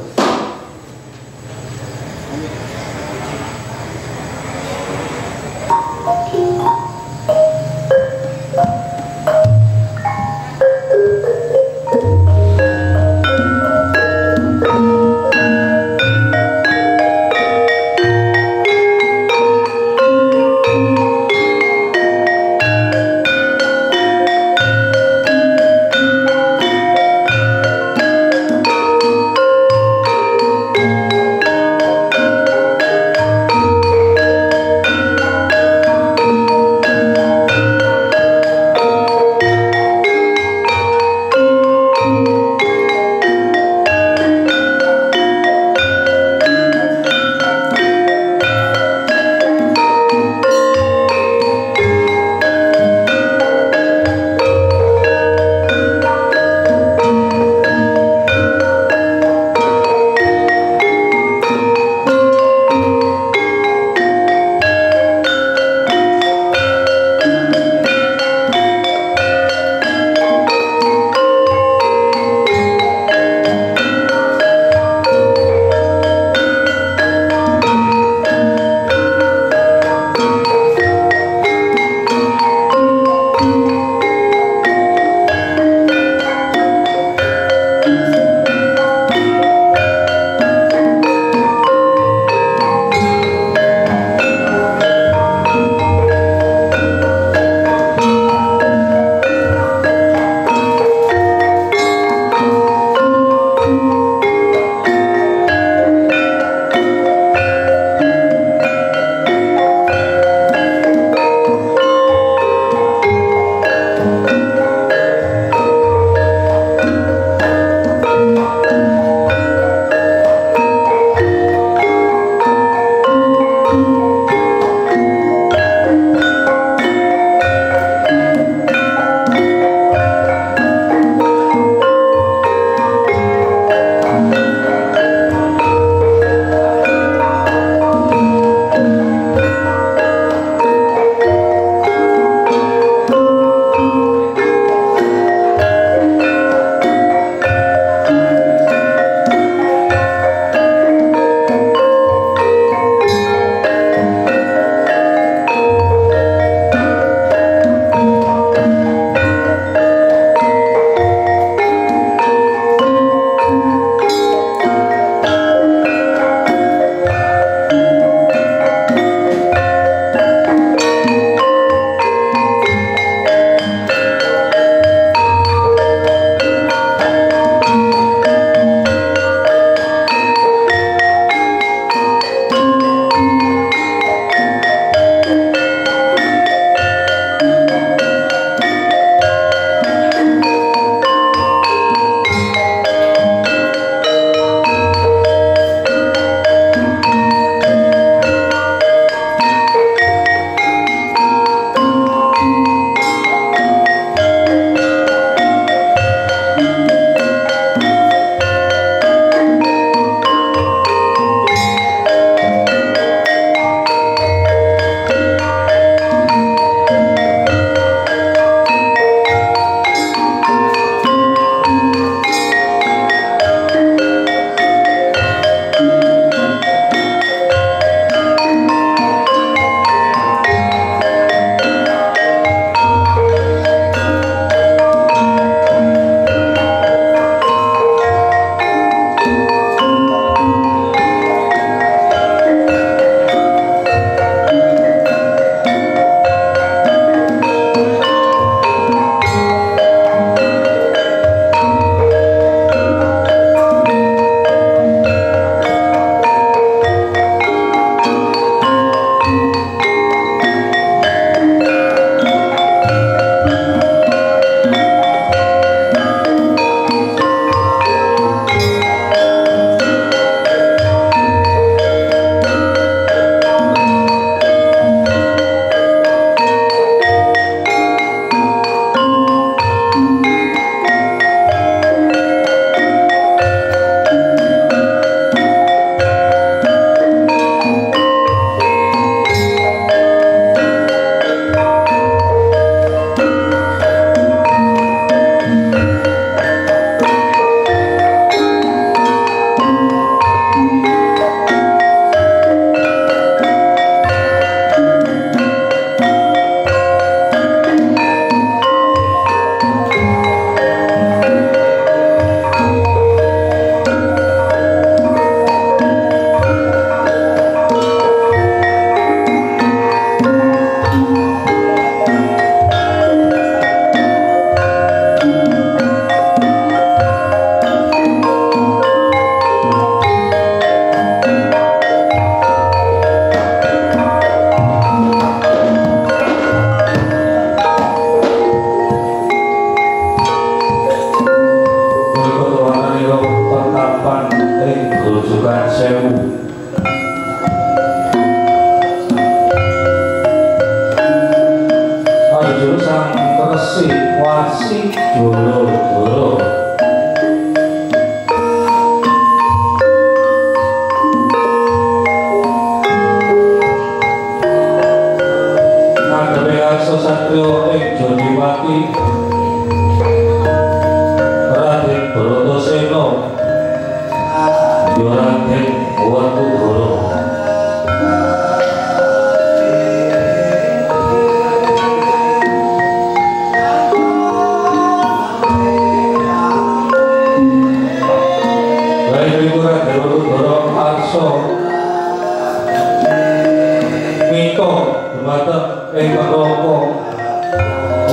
Dumateng ingkang raka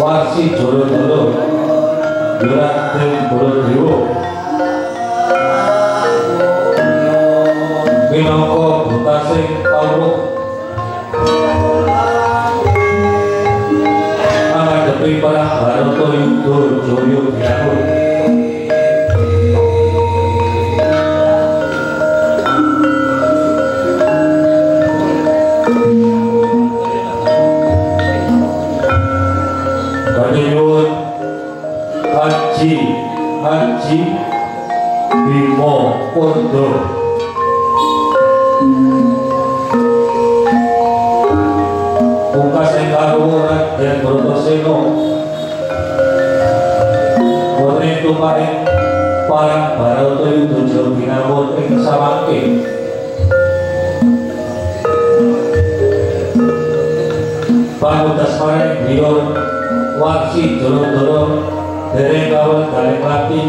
Warsi Jolodoro Raden Baladewa minangka botasing kawruh angadhepi perang Baratayuda Jaya Binangun. Kanyuwun Haji Haji Bima Kondo pungkas ing karo Raden Bratasena wonten ing tumpaking perang Baratayuda Jaya Binangun ing samangke. Pangudas maring griya Warsi Jolodoro dereng kawon dalem mati.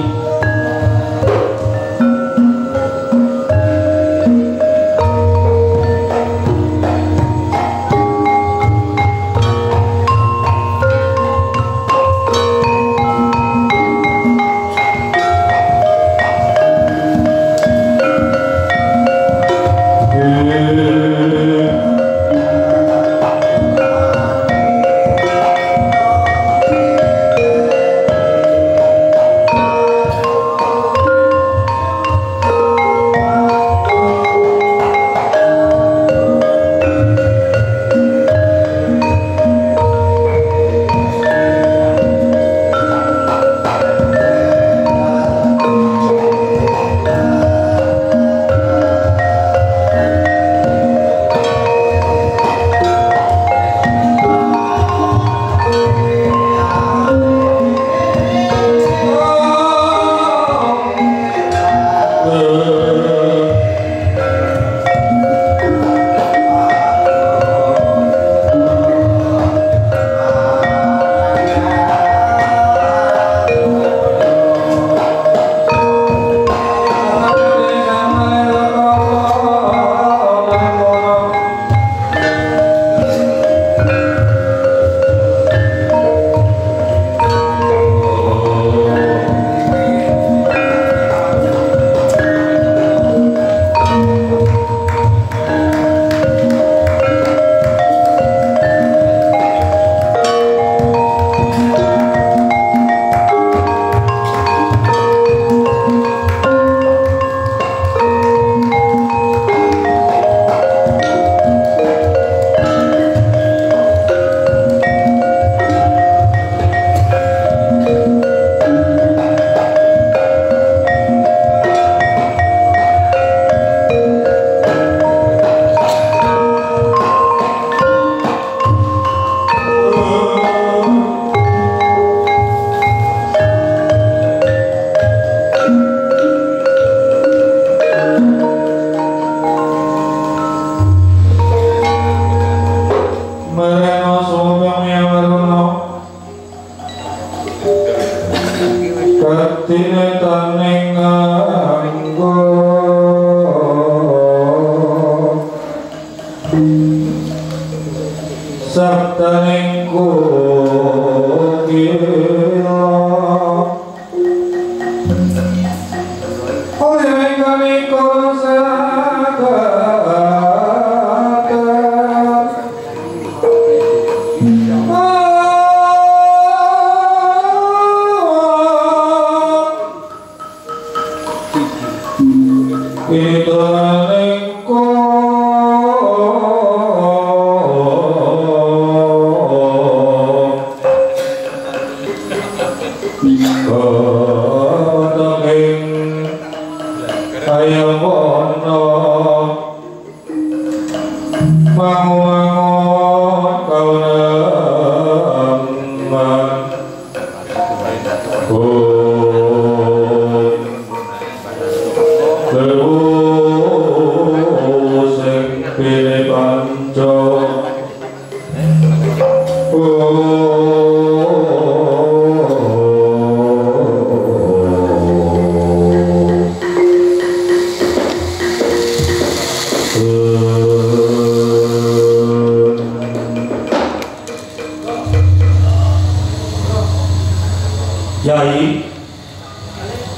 Yai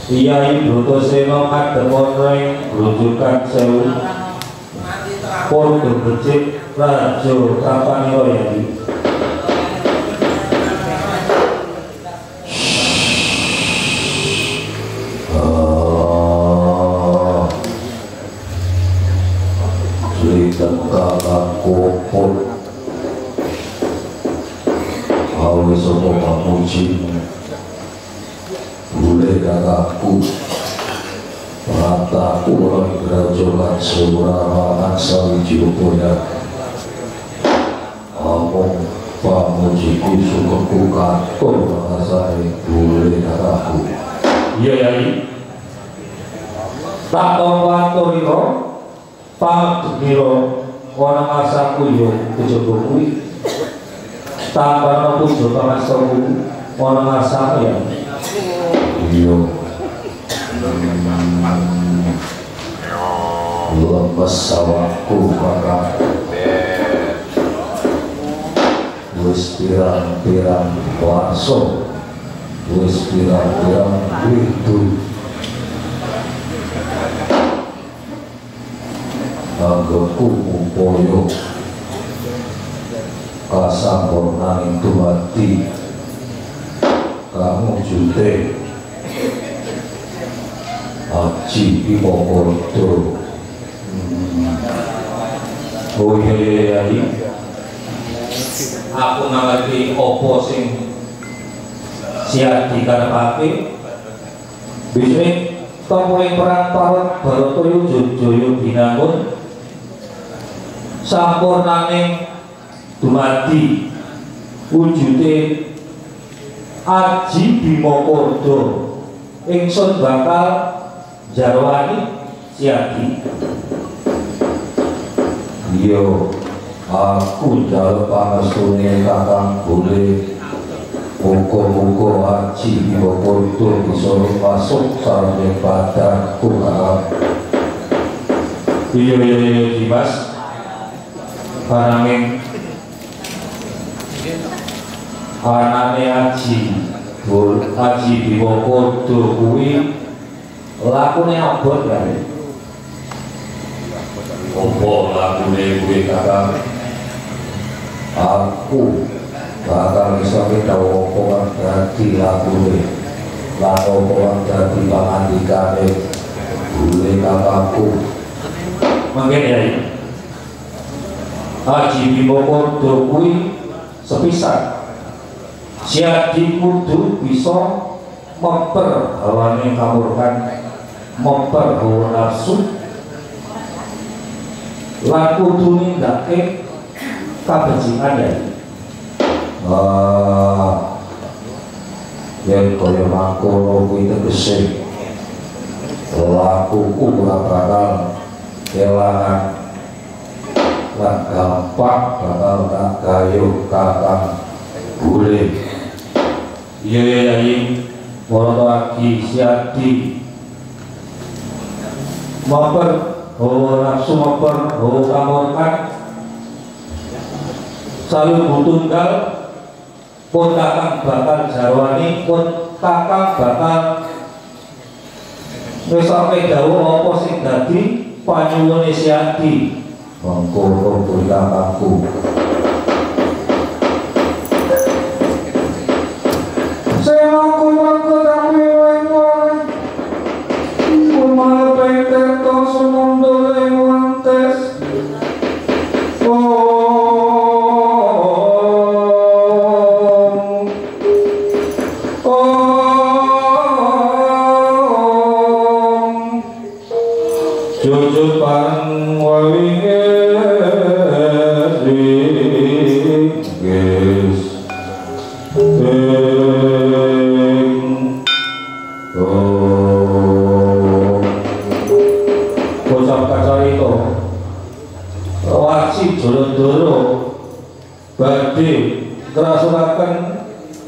Yai Bratasena ngadep ana ing grojogan sewu padha becik raja Prapanira Yai. Kakangku awe sapa pamuji bule kakakku prataku ora grojogan sewu rawangan sawiji upaya amung pamujiku sukengku katur rasane bule kakakku. Iya Yai, tak tampa aturira pangdemira ana ngasaku ya kejaba kuwi tanpa puja pangastaku ana ngasaku ya. Iya lemes awakku kakak wis pirang-pirang warsa wis pirang-pirang widu anggoku upaya kasampurnaning dumadi kawujute aji Bima Kordo. Oh iya iya iya, aku ngerti opo sing siap dikarepake. Bisne tempuling perang parut Barataya Jaya Binangun sampurnaning dumadi wujute aji Bima Kordo ingsun bakal jarwani siadi. Iya, aku njaluk pangestune kakang boleh muga-muga aji Bima Kordo bisa masuk sareng badanku kakang. Iya iya iya Dimas, ananging anane aji aji Bima Kordo kuwi lakune abot kae. Apa lakune kuwi kakang? Aku bakal iso dawuh apa kang dadi lakune lan apa kang dadi pangandikane bule kakangku. Mangke ya aji Bima Kordo kuwi sepisan siadi kudu bisa memper hawane kamurkan, memper hawa nafsu lan kudu nindakake kabecikan ya. Ah, yen kaya mangkono kuwi tegese lakuku ora bakal kelangan lan gampang bakal tak gayuh kakang boleh. Iya iya iya, Woroto Agi Siadi memper hawa nafsu, memper hawa kamurkan salubu tunggal pun kakang bakal jarwani, pun kakang bakal ngesake dawuh apa sing dadi panyuwune Siadi. Mengkono kuwi kakangku.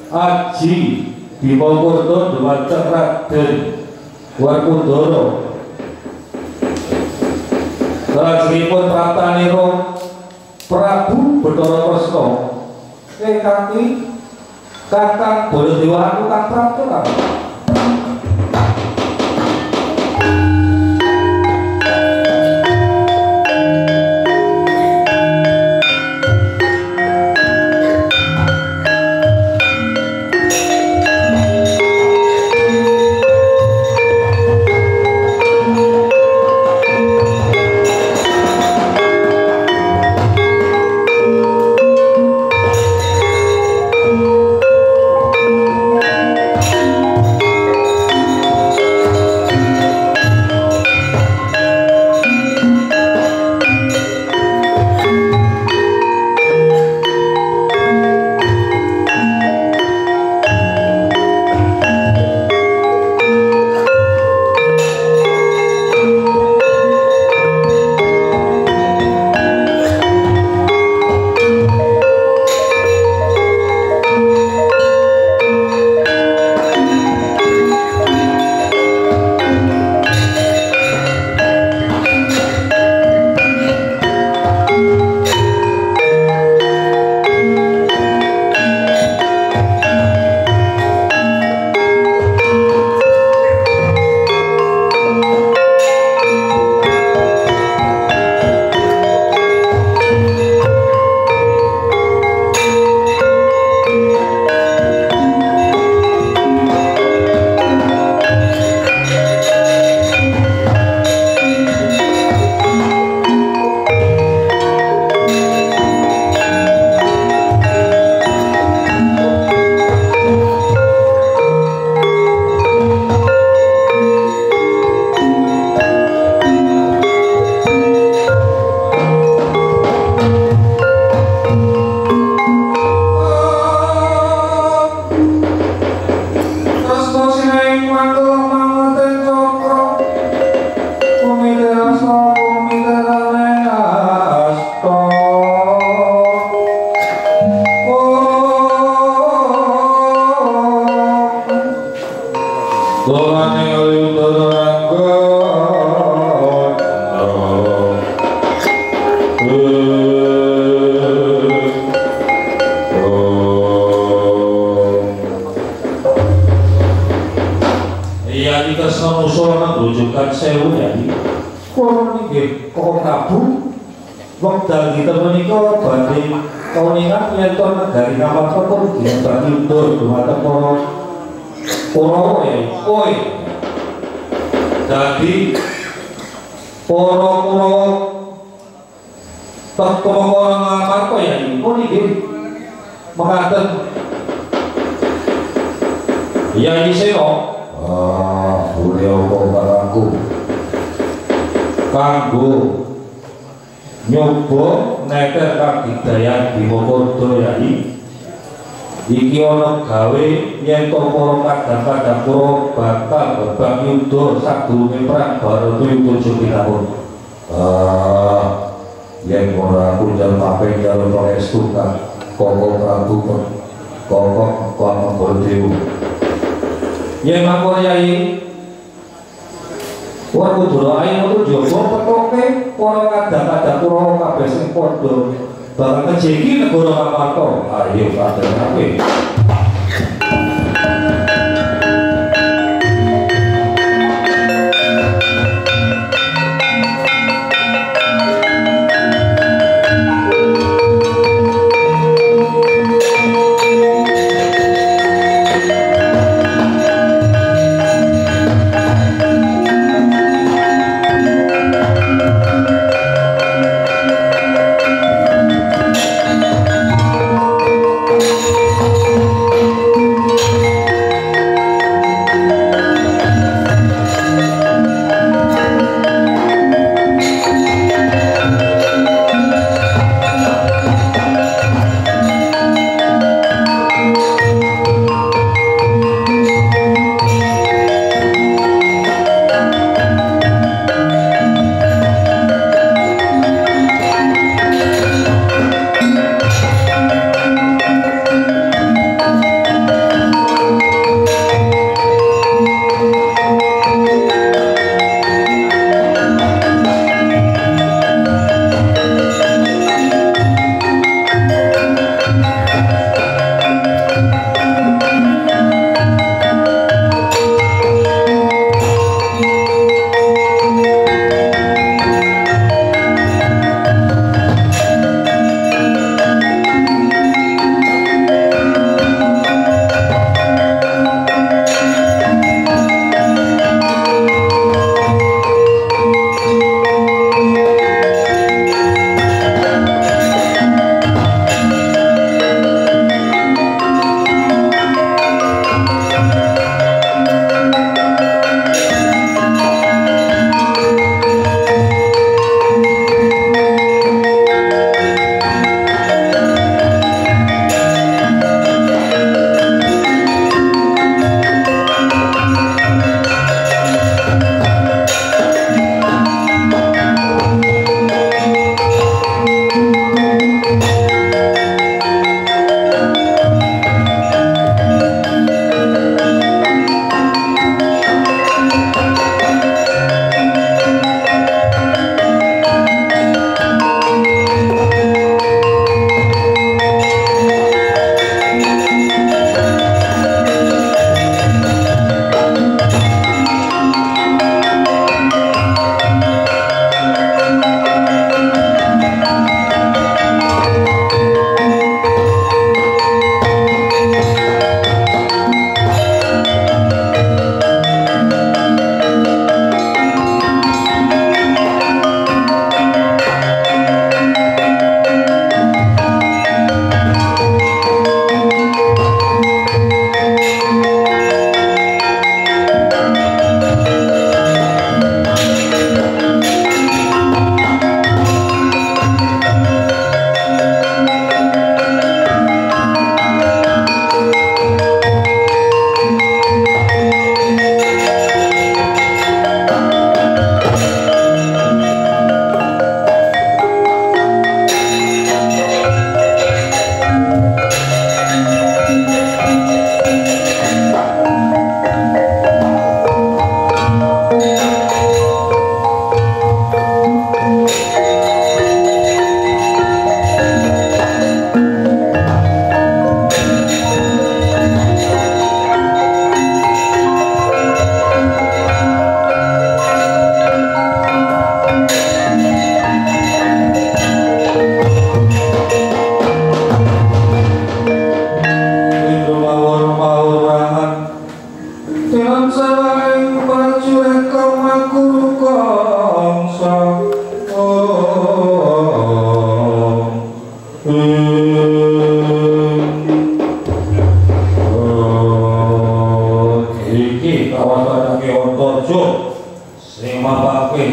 Aji Bima Kordo dumateng Raden Werkudara. Salajengipun Pratanira Prabu Bathara Kresna ing kaki Kakang Baladewa aku kang prapta kakang.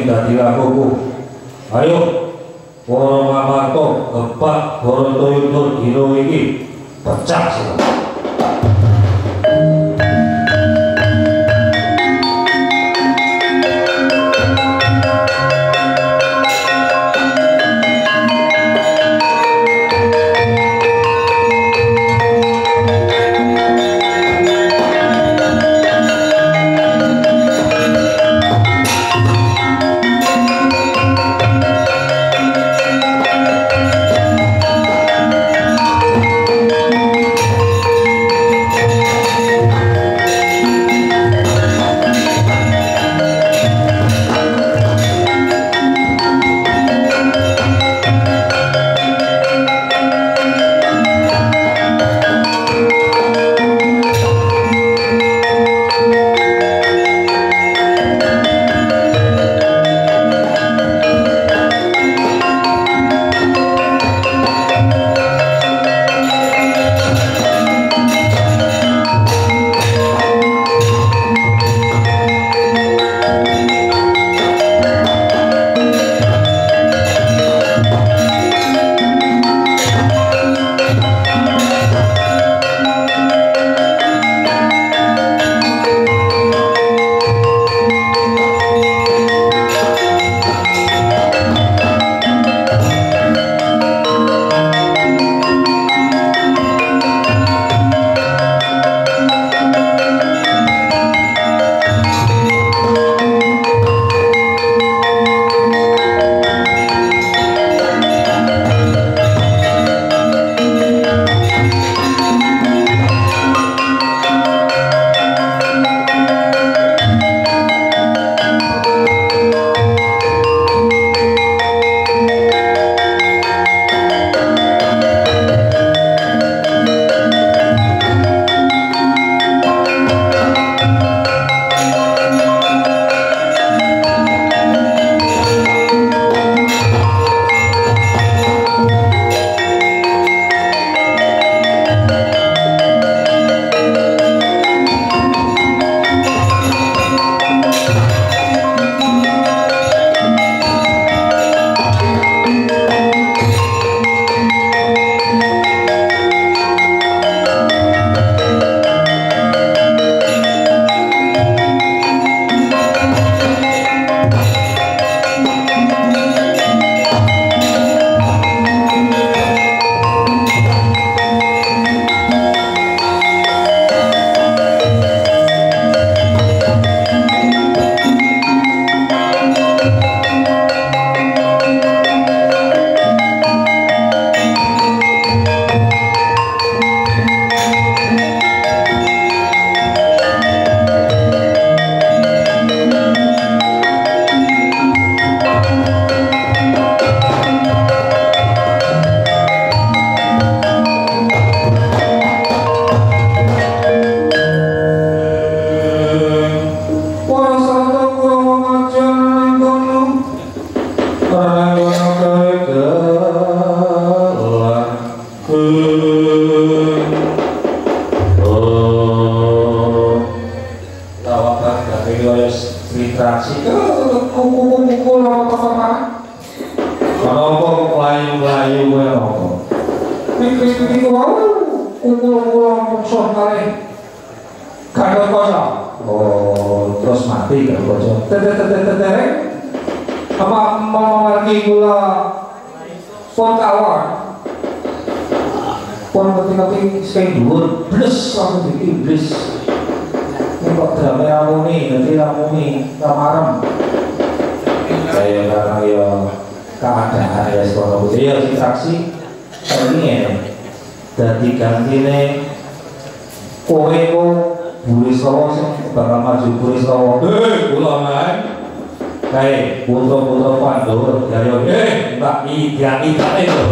sing dadi lakuku. Ayo para ngamarta gebak Bharatayuda dina iki pecah sira. Oh, terus mati Gatotkaca. Tetetetetereng. Apa memargi kula pun kawon. Pun ngerti-ngerti sing dhuwur bles langsung diimblis. Nek kok drame ramune, dadi ramune ramarem. Kaya karena ya keadaan ya sekolah putih ya saksi ini dadi gantine kowe ku Burisrawa sing bakal maju Burisrawa. Hei, kula main. Kae putra-putra Pandhawa Jaya. Hei, tak idak-idake lho.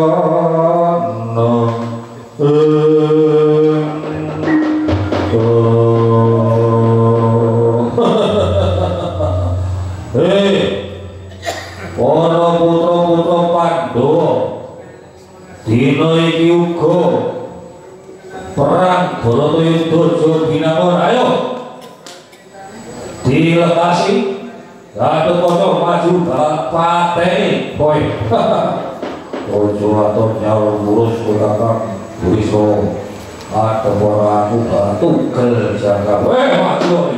Dursasana. Hei, para putra-putra Pandhawa, dina iki uga perang Bharatayuddha aja binangun. Ayo dilekasi Gatotkaca maju pateni kowe. Ojo atur nyaur ngurus kowe Kakang Burisrawa. Adep ora aku tugel jangka. Maju.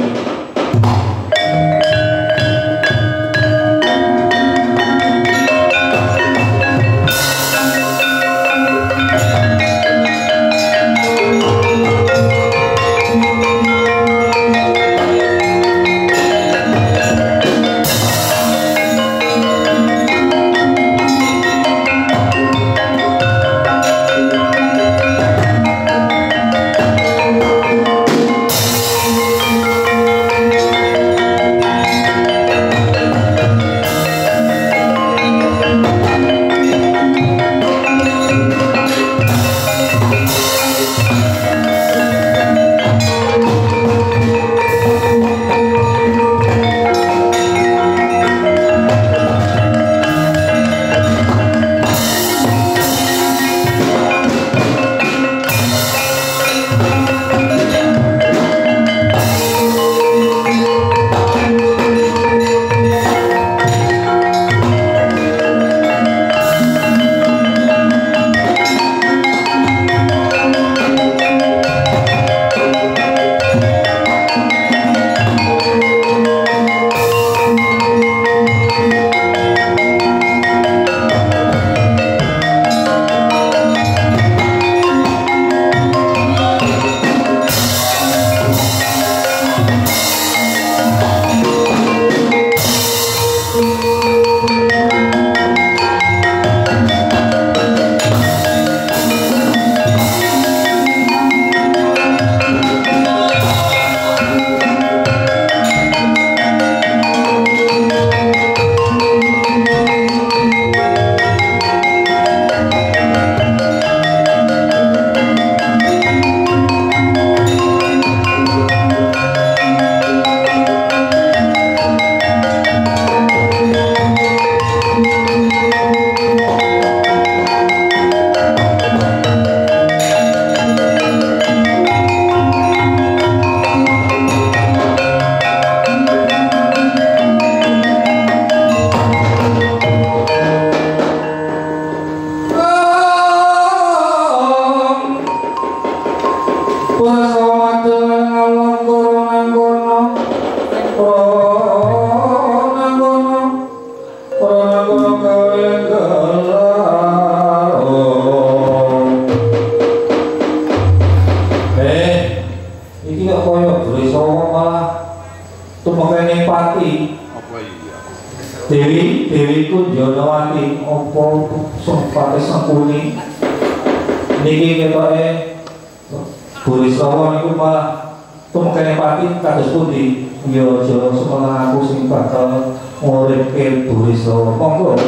Dewi Kunjonowati apa sempate Sengkuni niki ketoke Burisrawa niku malah tumekene pati kados pundi? Ya aja semono aku sing bakal nguripke Burisrawa. Monggo.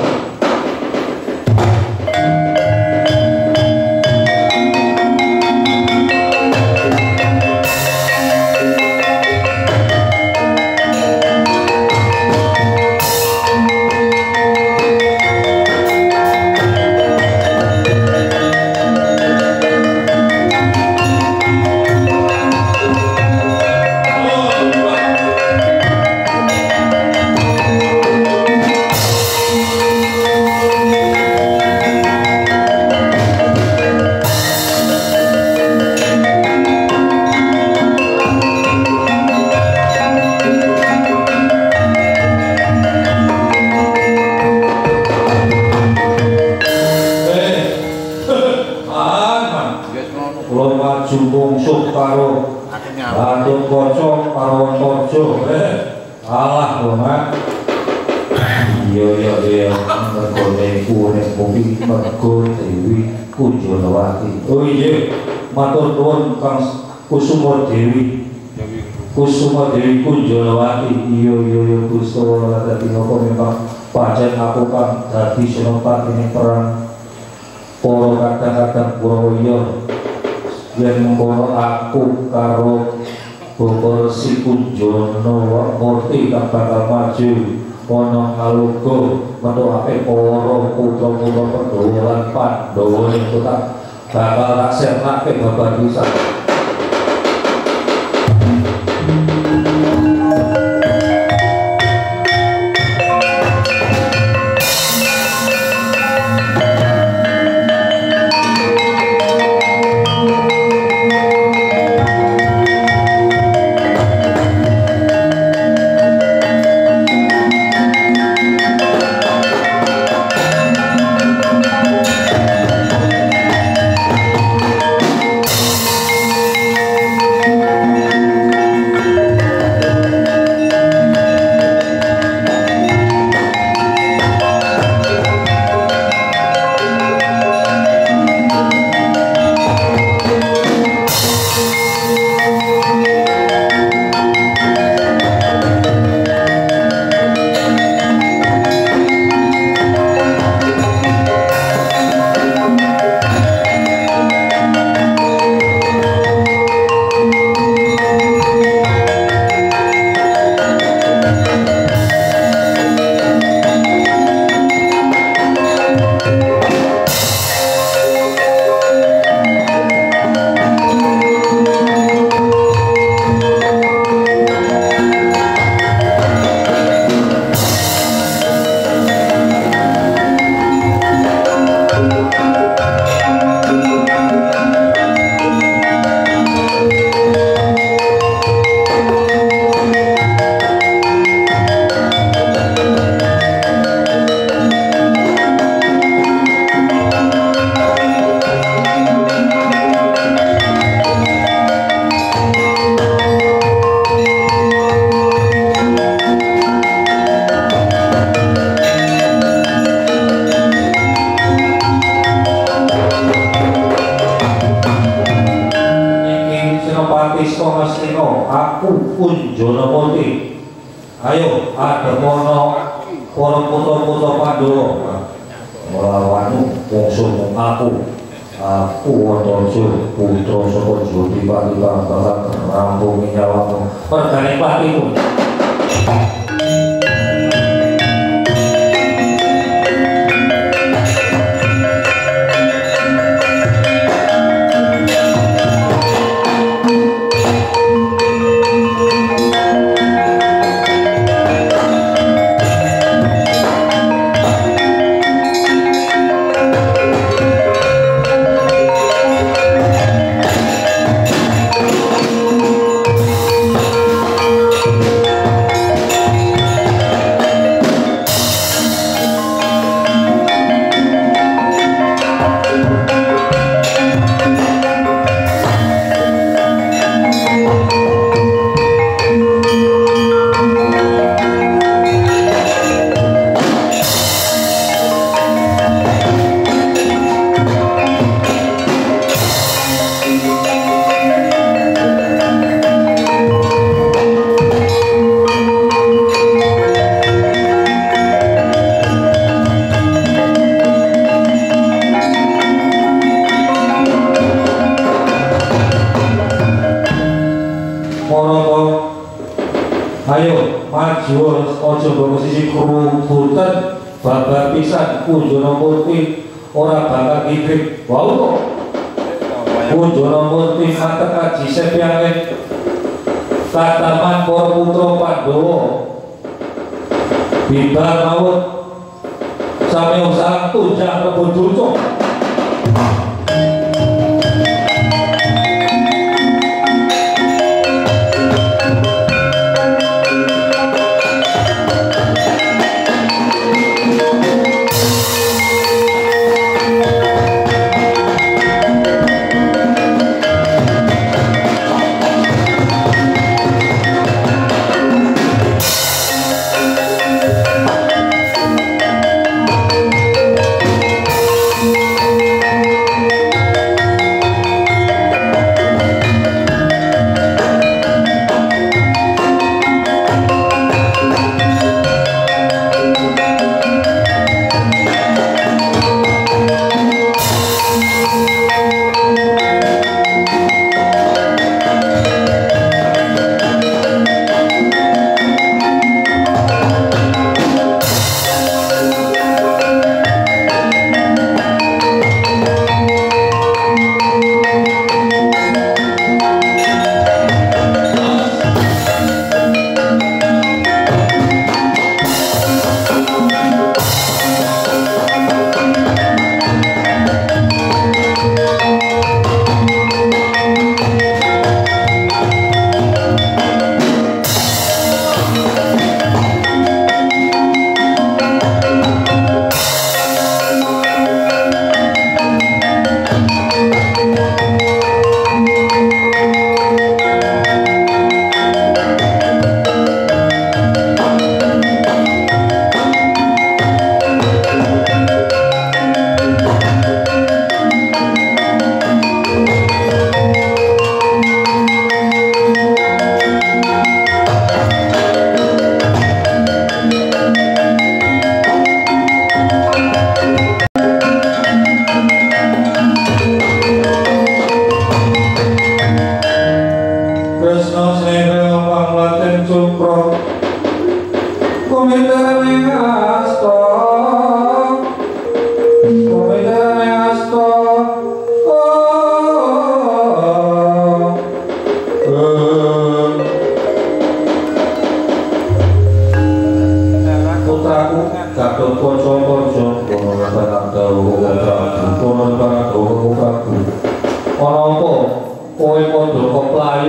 Alah lho, Mak. Iya, mergone urip kuwi mergo Dewi Kunjonowati. Oh iya, matur nuwun Kang Kusuma Dewi. Kusuma Dewi Kunjonowati. Iya iya Gusti dadi napa memang pancen aku kang dadi senopati ning perang Pandhawa kadang-kadang Kurawa iya yen mengkono aku karo Bapak Resi Kunjana Murti kang bakal maju ana ngaloga metokake para putra-putra Pandhawa lan Pandhawa iku tak bakal tak sirnake babar pisan. Aku Kunjana Murti. Ayo ademono para putra-putra Pandhawa mlawanmu mungsuhmu aku. Aku Antareja putra saka Jodipati kang bakal ngrampungi nyawamu. Mergane patimu. Ayo maju aja mbok sisi krubutan babar pisan Kunjana Murti ora bakal kidrik. Wau to. Kunjana Murti matek aji sepyane kataman para putra Pandhawa bibar maut sami usaha tunjang rebut duca.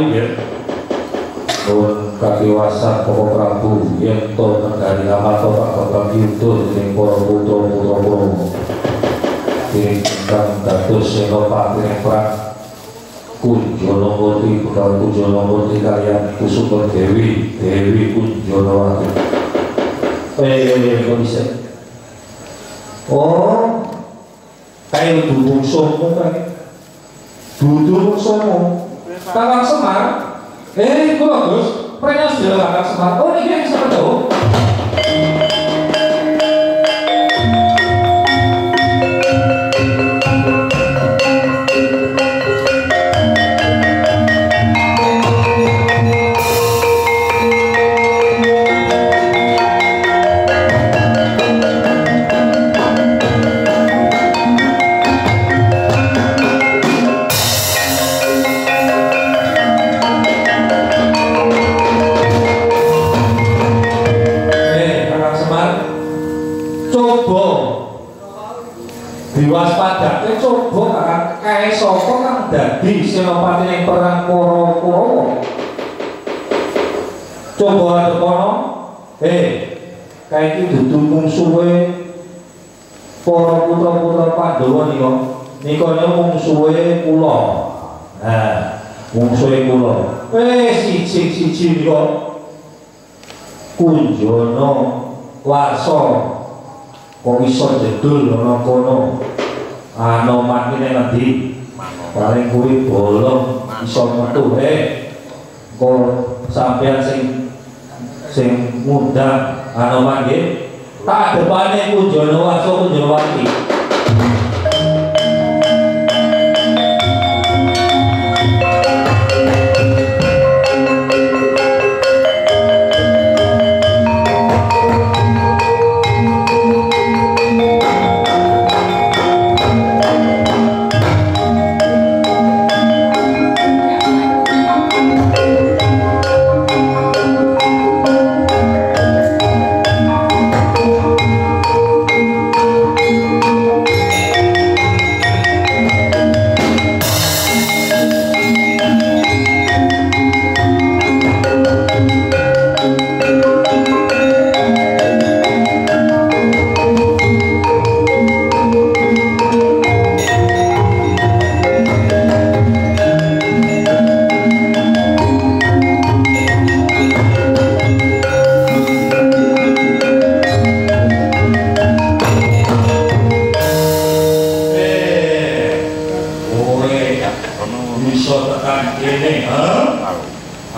ayu nggih. Nuwun kakiwasan Bapak Prabu yen to negari Amarta Pak Bambang Yuda dening para putra-putra Kurawa. Ingkang dados senopati ing perang Kunjana Begawan Kunjana Murti kaliyan Kusuma Dewi, Dewi Kunjanawati. Kok bisa? Oh, kae dudu mungsuhmu kae. Dudu mungsuhmu. Kakang Semar. Kula Gus, prenya sedaya Kakang Semar. Oh, niki yang Semar to. Diwaspadake coba kakang kae sapa kang dadi senopati ing perang para Kurawa. Coba adekono, kae iki dudu mungsuhe para putra-putra Pandhawa nika. Nika mungsuhe kula. Nah, mungsuhe kula. Siji-siji nika Kunjana Warsa kok iso jedul ana kono. Anoman ki ning endi? Paling kuwi bolong iso metu. Kok sampean sing ngundang Anoman nggih. Tak depane Kunjana Warsa Kunjanawati.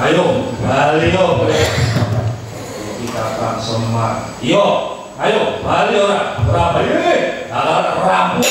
Ayo bali yo iki Kakang Semar. Yo, ayo bali ora, ora bali. Ora rampung.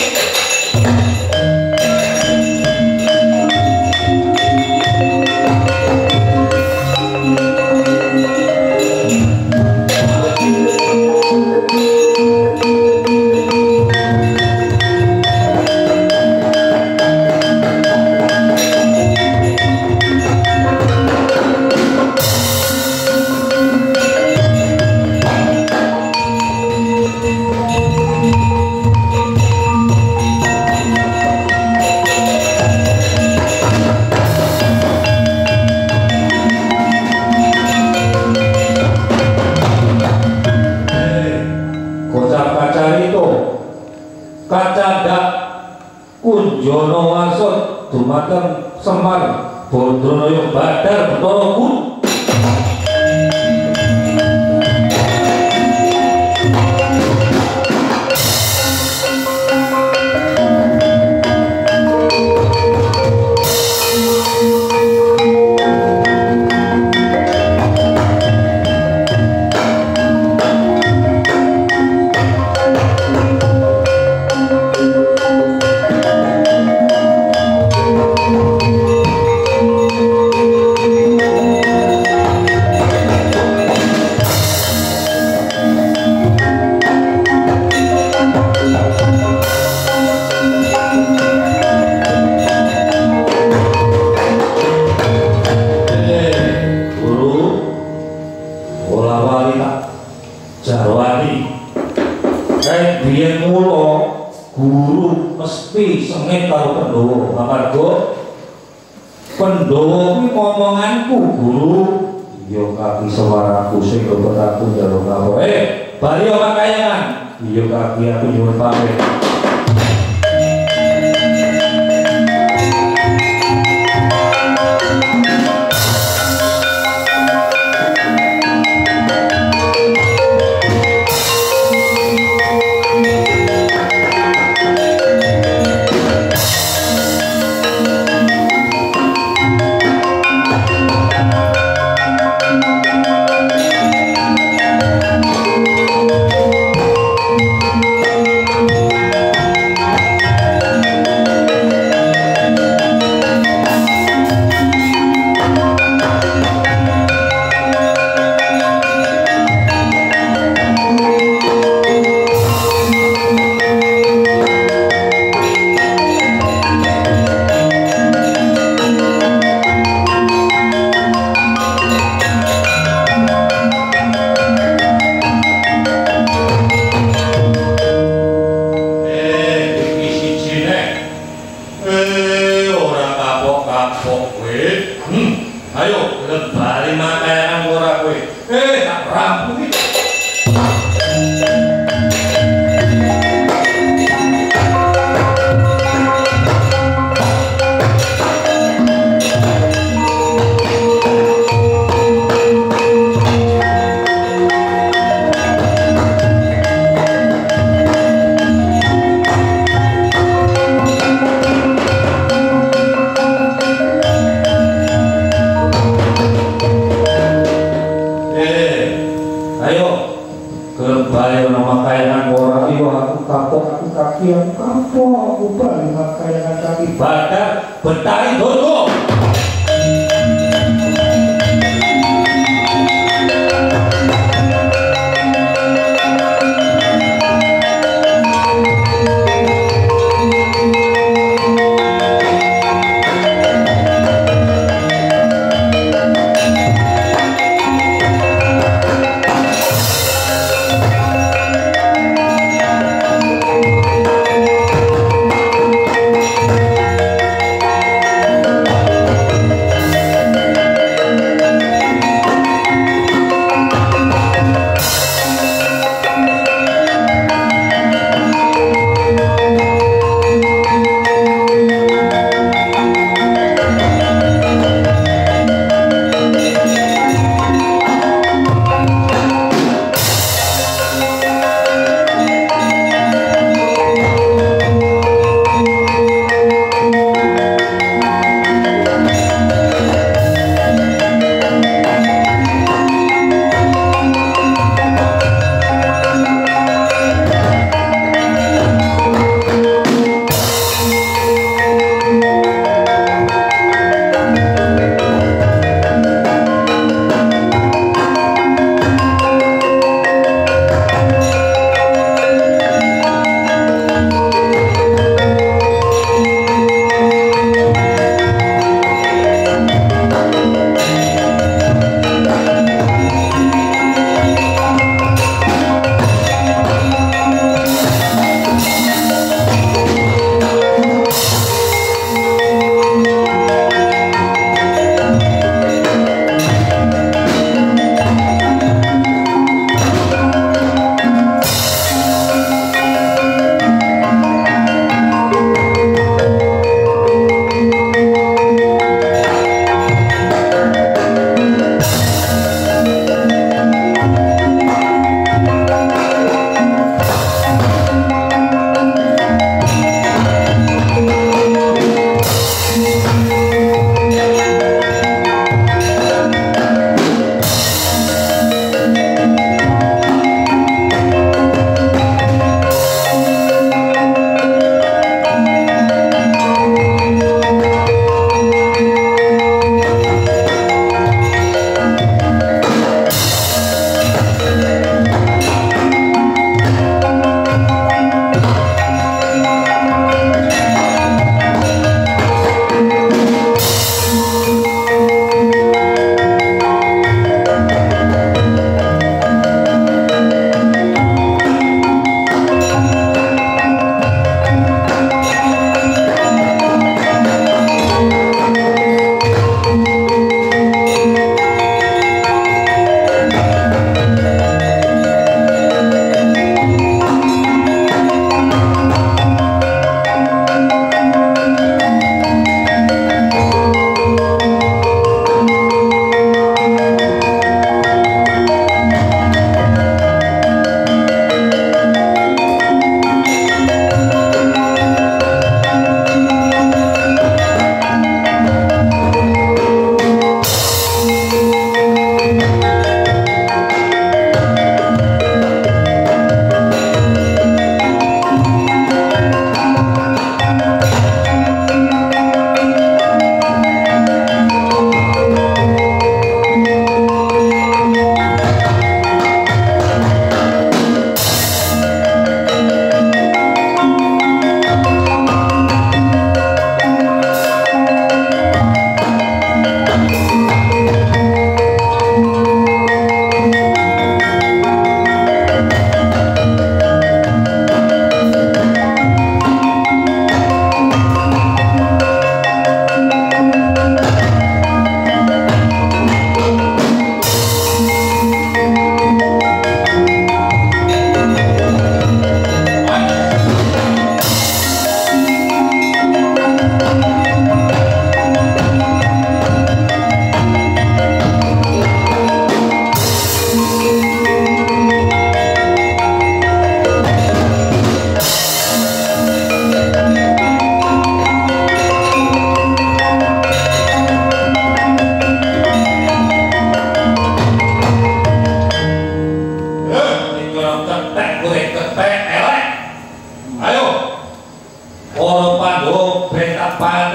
Kunjana Warsa dumateng Semar Bondronoyo Badar Bathara Guru. Biyen mula guru mesti sengit karo Pandhawa amarga Pandhawa kuwi momonganku, Guru. Iya kaki sewaraku sing luput aku njaluk ngapura. Bali ora kayangan. Iya kaki aku nyuwun pamit.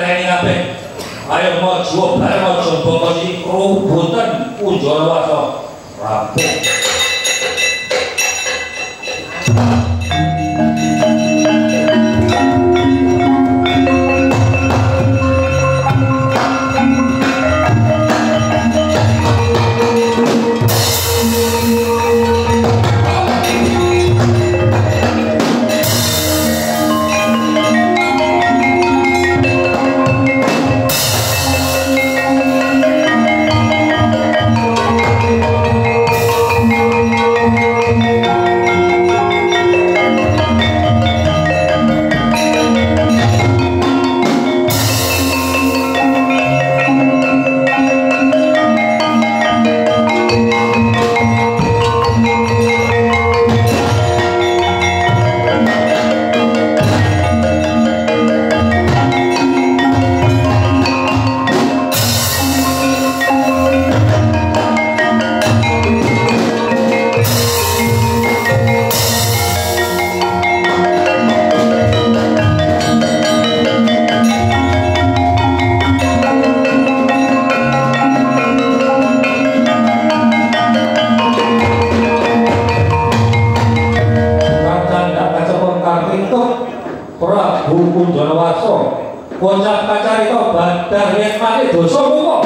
Lereni kabeh. Ayo maju bareng aja mboko iki krubutan Kunjara Warsa. Rampung. Bocah kacarita badar yen mati dosa muka.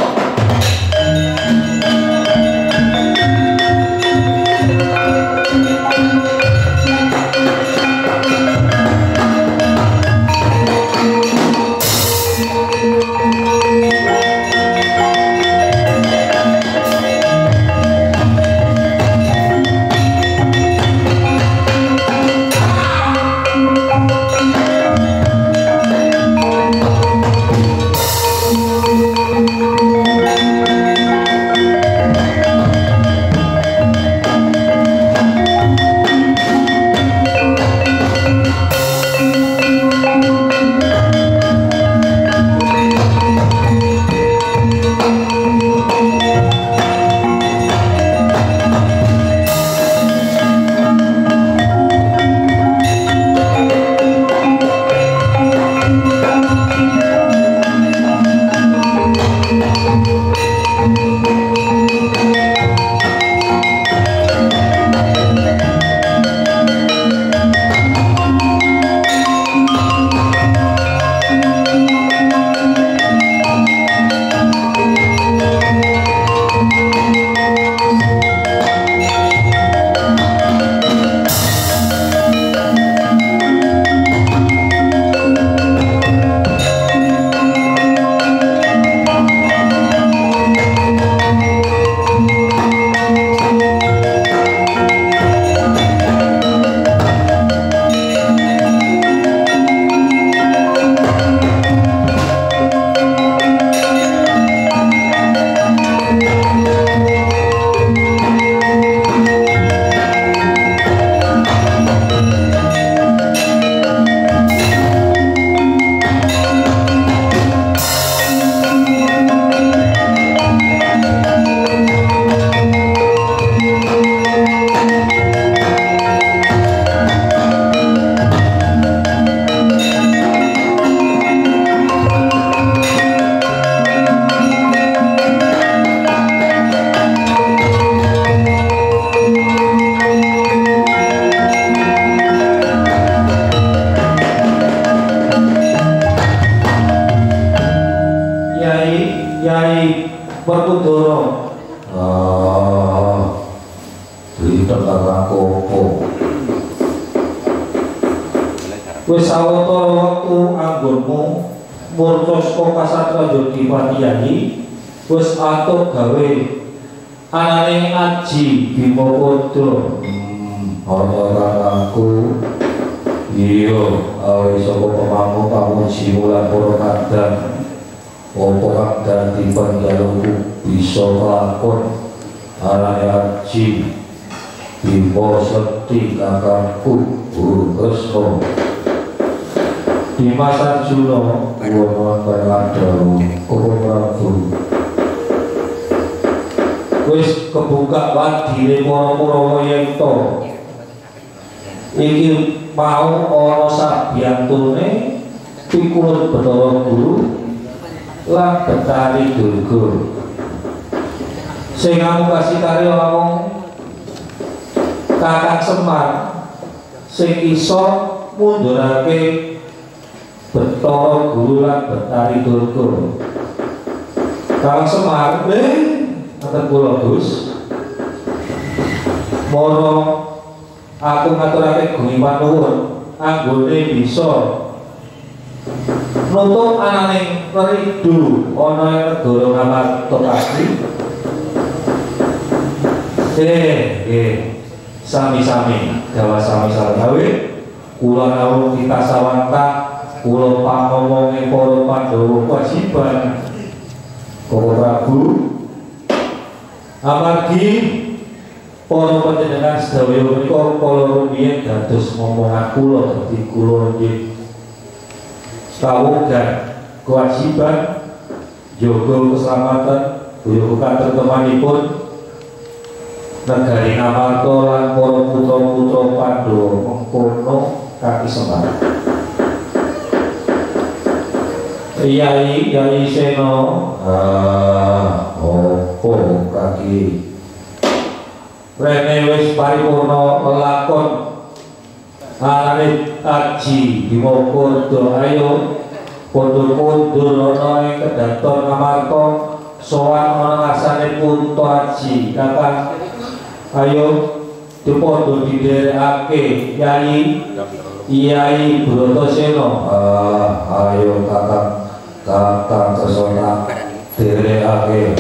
Yai Werkudara. Ah, blinten karo aku opo. Wis sawetara wektu anggonmu murca saka kasatra Yogipati Yai wis atur gawe anane aji Bima Padha. Ana kakangku. Iya, awe saka pemamu pamuji lan para kadang. Apa kang dadi panjalukku bisa kelakon anane aji Bima Sekti kakangku Guru Kresna. Dimas Arjuna wono karo Prabu. Wis kebuka wadine para Kurawa yen to iki mau ana sabiyantune pikulun Bathara Guru lan Betari Durga. Sing ngamukasi karya namung Kakang Semar sing iso mundurake Betara Guru lan Betari Durga. Kakang Semar, ngaten kula Gus. Moro aku ngaturake gunging panuwun anggone bisa nutup ananing ridu ana ing negara Ngamarta Kaki. Nggih. Sami-sami, gawa sami-sami gawe kula nawung kita sawantah kula pangomonge para Pandhawa kewajiban Koko Prabu amargi para panjenengan sedaya menika kala rumiyin dados ngomongan kula dadi kula nggih kawugan kewajiban jaga keselamatan jaga katentremanipun negari Ngamarta lan para putra-putra Pandhawa mengkono Kaki Semar. Yai Yai Seno, opo kaki rene wis paripurna lelakon arane aji Bima-Kodo ayo padha kondur ana ing kedaton Ngamarta sowan ana ngarsane Punta Aji kakang ayo dipadha didherekake Yai Yai Bratasena. Ayo kakang kakang kersa dherekake.